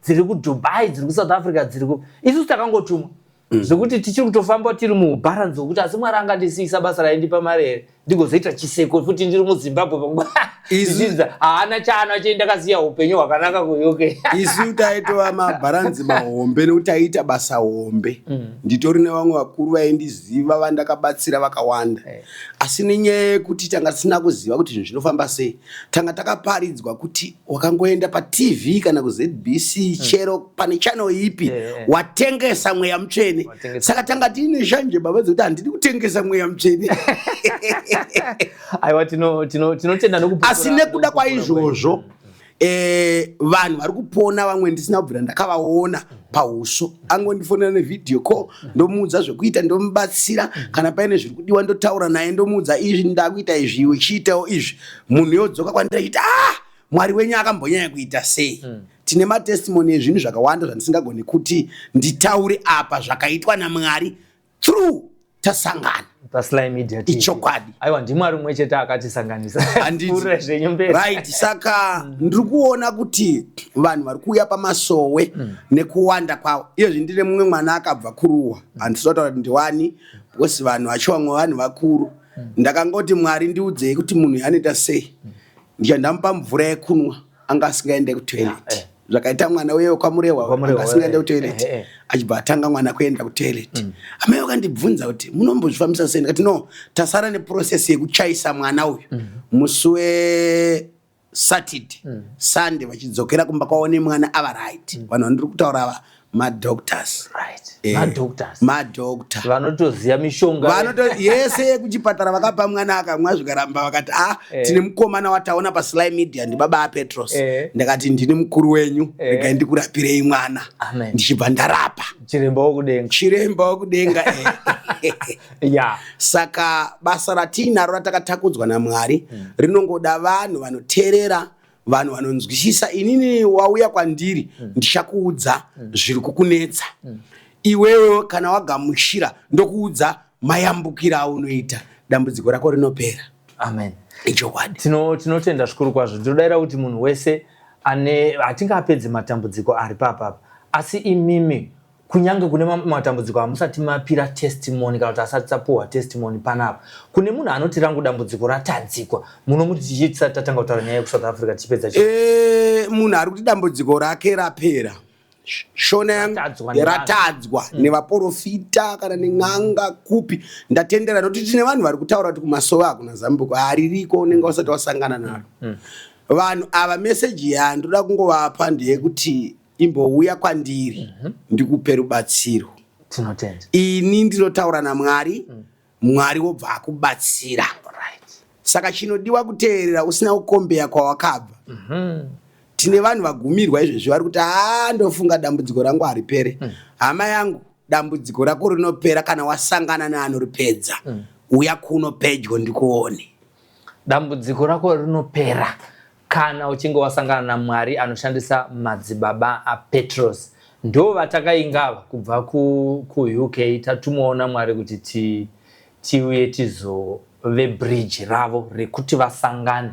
[SPEAKER 2] dziri kuDubai, dziri kuSouth Africa, dziri ku. Isusu takangotumwa zvekuti tichiri kutofamba tiri muubharanzi hwekuti asi Mwari angandisiisa basa raindipa mari here, ndigozoita chiseko futi ndiri muZimbabwe panguva Ndichidza, haana chaano chei, ndakasiya upenyu hwakanaka kuUK.
[SPEAKER 3] Isu taitova mabharanzi mahombe nekuti taiita basa hombe. Nditori nevamwe vakuru vaindiziva vandakabatsira vakawanda, asi nenyaya yekuti tanga tisina kuziva kuti zvinhu zvinofamba sei, tanga takaparidzwa kuti wakangoenda paTV kana kuZBC, chero pane channel ipi, watengesa mweya mutsvene.
[SPEAKER 2] Watengesa.
[SPEAKER 3] Saka tanga tiine shanje baba dzekuti handidi kutengesa mweya mutsvene.
[SPEAKER 2] Aiwa, tinotenda nekupupura.
[SPEAKER 3] Asi nekuda kwaizvozvo, vanhu vari kupona, vamwe ndisina kubvira ndakavaona pauso, angondifonera nevideo call, ndomuudza zvekuita, ndomubatsira. Kana paine zviri kudiwa, ndotaura naye, ndomuudza izvi, ndakuita izvi, iwe chiitawo izvi. Munhu yodzoka kwandiri achiti, "Ah, Mwari wenyu akambonyanya kuita sei?" Tine matestimony ezvinhu zvakawanda zvandisingagoni kuti nditaure apa, zvakaitwa naMwari through tasangana
[SPEAKER 2] paSly Media TV.
[SPEAKER 3] Ichokwadi.
[SPEAKER 2] Aiwa, ndiMwari mumwe chete akatisanganisa.
[SPEAKER 3] Handiti.
[SPEAKER 2] Pfuurira zvenyu mberi.
[SPEAKER 3] Right, saka ndiri kuona kuti vanhu vari kuuya pamasowe nekuwanda kwavo. Iyezvi ndine mumwe mwana akabva kuruwa, handisi kutaura kuti ndiwani because vanhu vacho vamwe vanhu vakuru. Ndakangoti, "Mwari, ndiudzei kuti munhu anoita sei." Ndicha ndamupa mvura yekunwa, anga asingaende kutoilet. Zvakaita mwana uye kwaMurehwa,
[SPEAKER 2] KwaMurehwa,
[SPEAKER 3] anga asingaende kutoilet. Achibva atanga mwana kuenda kutoilet. Amai vakandibvunza kuti, "Munombozvifambisa sei?" Ndikati, "No, tasara neprocess yekuchaisa mwana uyu musi weSaturday, Sunday vachidzokera kumba kwavo nemwana ava right." Vanhu vandiri kutaura ava madoctors.
[SPEAKER 2] Madoctors.
[SPEAKER 3] Madoctor.
[SPEAKER 2] Vanotoziva mishonga.
[SPEAKER 3] Vanoto yese yekuchipatara vakapa mwana akamwa, zvikaramba. Vakati, "Ah, tine mukomana wataona paSly Media, ndibaba aPetros." Ndakati, "Ndini mukuru wenyu. Regai ndikurapirei mwana."
[SPEAKER 2] Amen.
[SPEAKER 3] Ndichibva ndarapa.
[SPEAKER 2] Chiremba wokudenga.
[SPEAKER 3] Chiremba wokudenga. Saka basa ratiinaro ratakatakudzwa naMwari rinongoda vanhu vanoteerera, vanhu vanonzwisisa. Inini wauya kwandiri, ndichakuudza zviri kukunetsa iwewe. Kana wagamuchira, ndokuudza mayambukiro aunoita, dambudziko rako rinopera.
[SPEAKER 2] Amen.
[SPEAKER 3] Ichokwadi.
[SPEAKER 2] Tinotenda zvikuru kwazvo. Ndinodayira kuti munhu wese ane, hatingapedzi matambudziko ari papapa, asi imimi kunyange kune matambudziko amusati mapira testimony kana kuti asati tapuhwa testimony panapa, kune munhu anoti rangu dambudziko ratadzikwa, munomuti tichii tisati tatanga kutaura nyaya yekuSouth Africa, tichipedza
[SPEAKER 3] Munhu ari kuti dambudziko rake rapera, shona yangu
[SPEAKER 2] Ratadzwa nevanhu.
[SPEAKER 3] Ratadzwa nevaprofita kana nen'anga kupi, ndatendera, nokuti tine vanhu vari kutaura kuti kumasowe hakuna zambuko. Haririko, unenge usati wasangana naro. Vanhu ava, meseji yandoda kungovapa ndeyekuti imbouya kwandiri ndikupe rubatsiro.
[SPEAKER 2] Tinotenda.
[SPEAKER 3] Ini ndinotaura naMwari, Mwari wobva akubatsira. Saka chinodiwa kuteerera usina kukombeya kwawakabva. Tine vanhu vagumirwa izvezvi vari kuti haa, ndofunga dambudziko rangu haripere. Hama yangu, dambudziko rako rinopera kana wasangana neanoripedza. Uya kuno pedyo ndikuone.
[SPEAKER 2] Dambudziko rako rinopera kana uchinge wasangana naMwari anoshandisa madzibaba aPetros. Ndo vatakaingava kubva kuUK, tatumwawo naMwari kuti tiuye tizove bridge ravo rekuti vasangane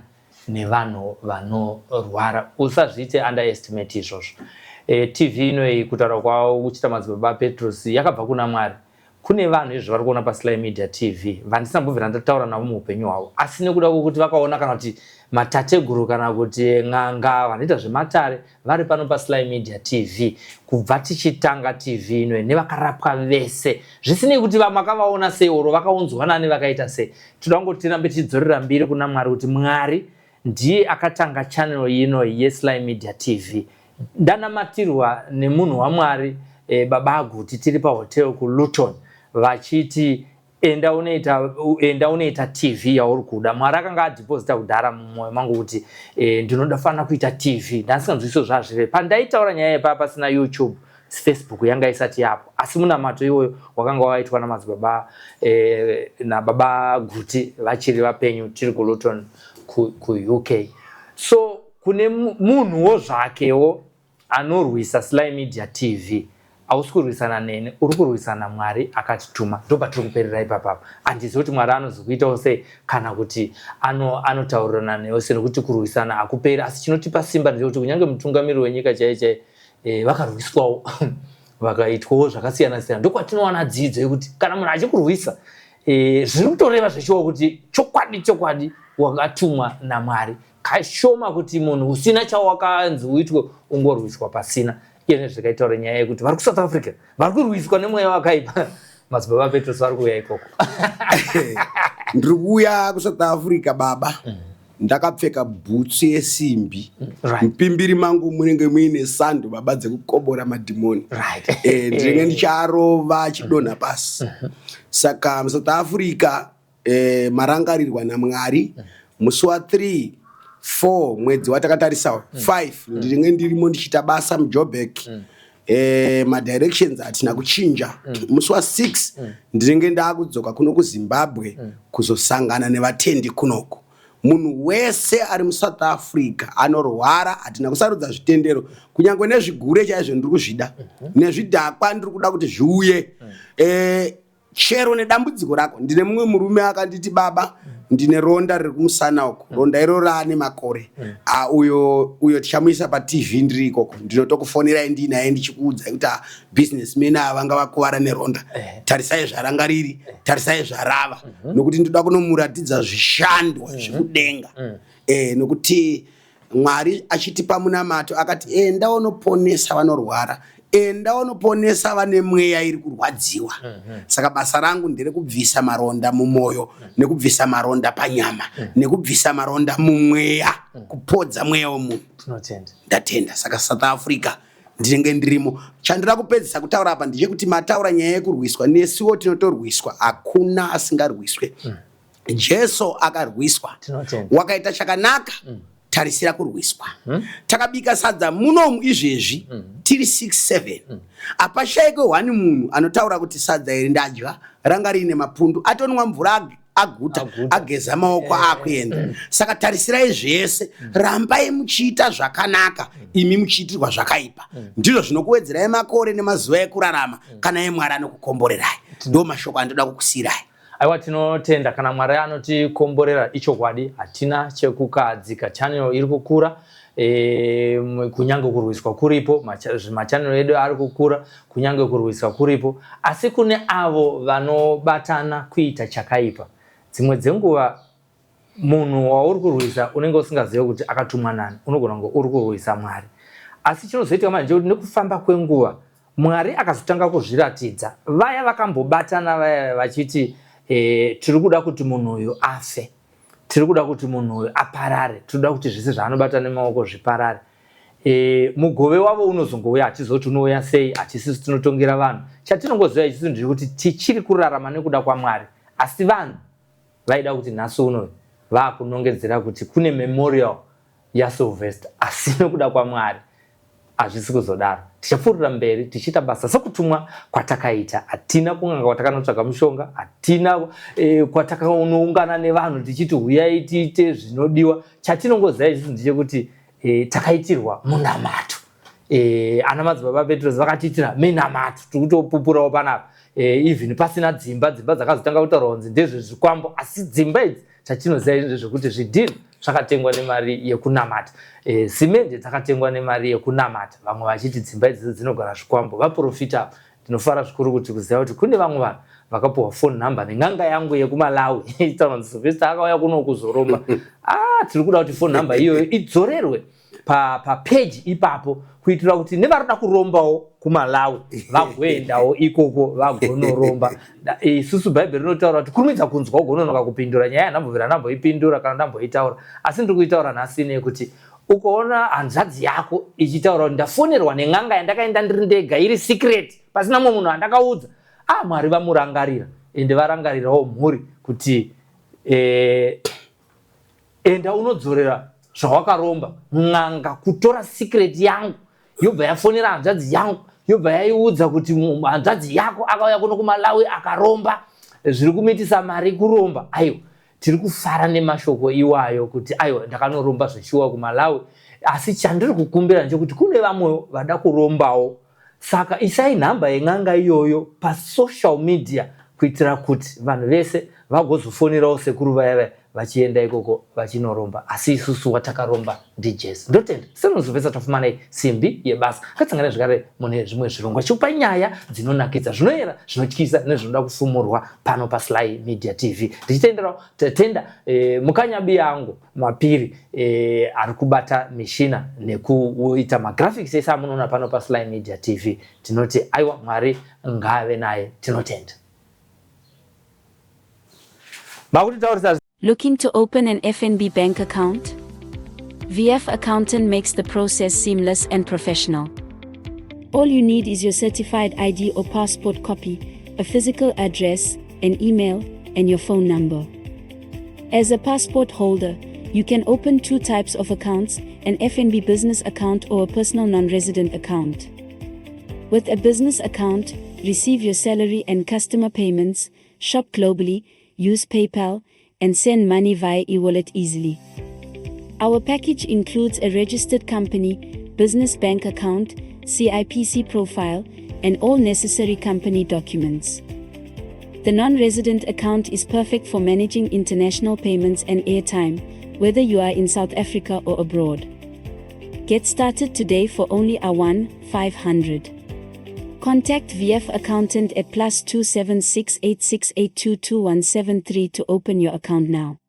[SPEAKER 2] nevanhu vanorwara. Usazviite underestimate izvozvo. TV inoyi, kutaura kwavo kuchita madzibaba aPetros, yakabva kuna Mwari. Kune vanhu izvo vari kuona paSly Media TV vandisina kumbobvira ndataura navo muupenyu hwavo, asi nekuda kwokuti vakaona kana kuti matateguru kana kuti n'anga vanoita zvematare vari pano paSly Media TV kubva tichitanga TV inoyi, nevakarapwa vese, zvisinei kuti makavaona sei oro vakaunzwa nani, vakaita sei, toda kungoti tirambe tichidzorera mbiri kuna Mwari kuti Mwari ndiye akatanga channel ino yeSly Media TV. Ndanamatirwa nemunhu waMwari, Baba Aguti, tiri pahotel kuLuton, vachiti enda unoita TV yauri kuda. Mwari akanga adhiposita kudhara mumwoyo mangu kuti ndinoda fanira kuita TV. Ndandisinganzwisiso zvazvire pandaitaura nyaya yepa pasina YouTube, Facebook yanga isati yapo, asi munamato iwoyo wakanga waitwa namadzibaba nababa Guti vachiri vapenyu, tiri kuLuton kuUK. So kune munhuwo zvakewo anorwisa Sly Media TV, hausi kurwisana neni, uri kurwisana Mwari akatituma. Ndo patiri kuperera ipapapa. Handizivi kuti Mwari anozokuitawo sei kana kuti anotaurirana newe sei, nekuti kurwisana hakuperi. Asi chinotipa simba ndechekuti kunyange mutungamiri wenyika chaiye chaiye vakarwiswawo, vakaitwawo zvakasiyana siyana. Ndokwatinowana dzidzo yekuti kana munhu achikurwisa, zviri kutoreva zvechiwa kuti chokwadi chokwadi wakatumwa naMwari. Kashoma kuti munhu usina chawakanzi uitwe ungorwiswa pasina. Iye nezvikaitaura nyaya yekuti vari kuSouth Africa vari kurwiswa nemweya wakaipa, madzibaba Petros vari kuuya ikoko.
[SPEAKER 3] Ndiri kuuya kuSouth Africa baba, ndakapfeka bhutsu yesimbi. Mupimbiri mangu munenge muine sando baba dzekukobora madhimoni. Ndinenge ndicharova achidonha pasi. Saka muSouth Africa, marangarirwa naMwari, musi wa3 4 mwedzi watakatarisawo 5, ndinenge ndirimo ndichiita basa muJoburg. Madirections hatina kuchinja. Musi wa6 ndinenge ndaakudzoka kuno kuZimbabwe kuzosangana nevatendi kunoko. Munhu wese ari muSouth Africa anorwara, hatina kusarudza zvitendero, kunyange nezvigure chaizvo ndiri kuzvida, nezvidhakwa ndiri kuda kuti zviuye, chero nedambudziko rako. Ndine mumwe murume akanditi, "Baba, ndine ronda riri kumusana uku, ronda iro raane makore." Ah, uyo tichamuisa paTV ndiri ikoko. Ndinotokufonerai ndinaye ndichikuudzai kuti, "Ah, businessman ava vanga vakuvara neronda, tarisai zvaranga riri, tarisai zvarava," nokuti ndoda kunomuratidza zvishandwa zvekudenga. Nokuti Mwari achitipa munamato akati, "Enda unoponesa vanorwara, enda unoponesa vane mweya iri kurwadziwa." Saka basa rangu nderekubvisa maronda mumwoyo, nekubvisa maronda panyama, nekubvisa maronda mumweya, kupodza mweya wemunhu.
[SPEAKER 2] Tinotenda.
[SPEAKER 3] Ndatenda. Saka South Africa ndinenge ndirimo. Chandira kupedzisa kutaura apa ndechekuti mataura nyaya yekurwiswa, nesuwo tinotorwiswa. Hakuna asingarwiswe. Jesu akarwiswa.
[SPEAKER 2] Tinotenda.
[SPEAKER 3] Wakaita chakanaka, tarisira kurwiswa. Takabika sadza munomu izvezvi tiri 67, hapashayikwe one munhu anotaura kuti sadza iri ndadya ranga riine mapundu. Atonwa mvura, aguta,
[SPEAKER 2] Aguta.
[SPEAKER 3] ageza maoko, akuenda. Saka tarisirai zvese, rambai muchiita zvakanaka imi muchiitirwa zvakaipa. Ndizvo zvinokuwedzerai makore nemazuva ekurarama kana eMwari anokukomborerai. Ndo mashoko andoda kukusiyirai.
[SPEAKER 2] Aiwa, tinotenda. Kana Mwari anotikomborera, ichokwadi hatina chekukadzika. Channel iri kukura, kunyange kurwiswa kuripo. Machannel edu ari kukura kunyange kurwiswa kuripo, asi kune avo vanobatana kuita chakaipa. Dzimwe dzenguva munhu wauri kurwisa unenge usingazivi kuti akatumwa nani. Unogona kunge uri kurwisa Mwari, asi chinozoitika manje ndechekuti nekufamba kwenguva Mwari akazotanga kuzviratidza. Vaya vakambobatana vaya vachiti, "Tiri kuda kuti munhu uyu afe, tiri kuda kuti munhu uyu aparare, tiri kuda kuti zvese zvaanobata nemaoko zviparare," E, mugove wavo unozongouya hatizoti unouya sei, hatisisu tinotongera vanhu. Chatinongoziva ichisu ndechekuti tichiri kurarama nekuda kwaMwari, asi vanhu vaida kuti nhasi uno vakunongedzera kuti kune memorial yaSylvester, asi nekuda kwaMwari hazvisi kuzodaro. Tichapfuurira mberi tichiita basa sekutumwa kwatakaita. Hatina kun'anga kwatakanotsvaga mushonga, hatina e, kwatakanoungana nevanhu tichiti huyai tiite zvinodiwa. Chatinongoziva isu ndechekuti e, takaitirwa munamato e, ana madzibaba Petros vakatiitira minamato, tiri kutopupurawo panapa e, even pasina dzimba dzimba dzakazotanga kutaurwa kunzi ndezvezvikwambo, asi dzimba idzi chatinoziva izvi ndezvekuti zvidhinha zvakatengwa nemari yekunamata e, simende dzakatengwa nemari yekunamata, vamwe vachiti dzimba idzidzo dzinogara zvikwambo. Vaprofita, ndinofara zvikuru kuti kuziva kuti kune vamwe vanhu vakapuwa phone number nen'anga yangu yekuMalawi itaura kuti Sylvester akauya kuno kuzoromba. Ah, tiri kuda kuti phone number iyoyo idzorerwe papeji pa ipapo kuitira kuti nevaroda kurombawo kuMalawi vagoendawo ikoko vagonoromba. Isusu Bhaibheri rinotaura kuti kurumidza kunzwa ugononoka kupindura. Nyaya yandambobvira ndamboipindura kana ndamboitaura, asi ndiri kuitaura nhasi nekuti ukaona hanzvadzi yako ichitaura kuti ndafonerwa nen'anga yandakaenda ndiri ndega iri secret pasina mumwe munhu andakaudza, ah, Mwari vamurangarira ende varangarirawo mhuri kuti eh, enda unodzorera zvawakaromba. N'anga kutora secret yangu yobva yafonera hanzvadzi yangu yobva yaiudza kuti hanzvadzi yako akauya kuno kuMalawi akaromba, zviri kumuitisa mari kuromba. Aiwa, tiri kufara nemashoko iwayo kuti aiwa, ndakanoromba zveshuwa kuMalawi, asi chandiri kukumbira ndechekuti kune vamwewo vada kurombawo, saka isai nhamba yen'anga iyoyo pasocial media kuitira kuti vanhu vese vagozofonerawo sekuru vaya vaya vachienda ikoko vachinoromba. Asi isusu watakaromba ndiJesu. Ndotenda senozopesa tafumanai simbi yebasa. Ngatisangane zvekare mune zvimwe zvirongwa chikupa nyaya dzinonakidza, zvinoyera, zvinotyisa nezvinoda kufumurwa pano paSly Media TV. Ndichitenderawo tatenda e, mukanyabi yangu mapiri e, ari kubata mishina nekuita magraphics ese amunoona pano paSly Media TV. Tinoti aiwa, Mwari ngaave naye. Tinotenda makutitaurisa.
[SPEAKER 5] Looking to open an FNB bank account? VF Accountant makes the process seamless and professional. All you need is your certified ID or passport copy, a physical address, an email, and your phone number. As a passport holder, you can open two types of accounts, an FNB business account or a personal non-resident account. With a business account, receive your salary and customer payments, shop globally, use PayPal, and send money via e-wallet easily. Our package includes a registered company, business bank account, CIPC profile, and all necessary company documents. The non-resident account is perfect for managing international payments and airtime, whether you are in South Africa or abroad. Get started today for only R1 500. Contact VF Accountant at +276 868 22173 to open your account now.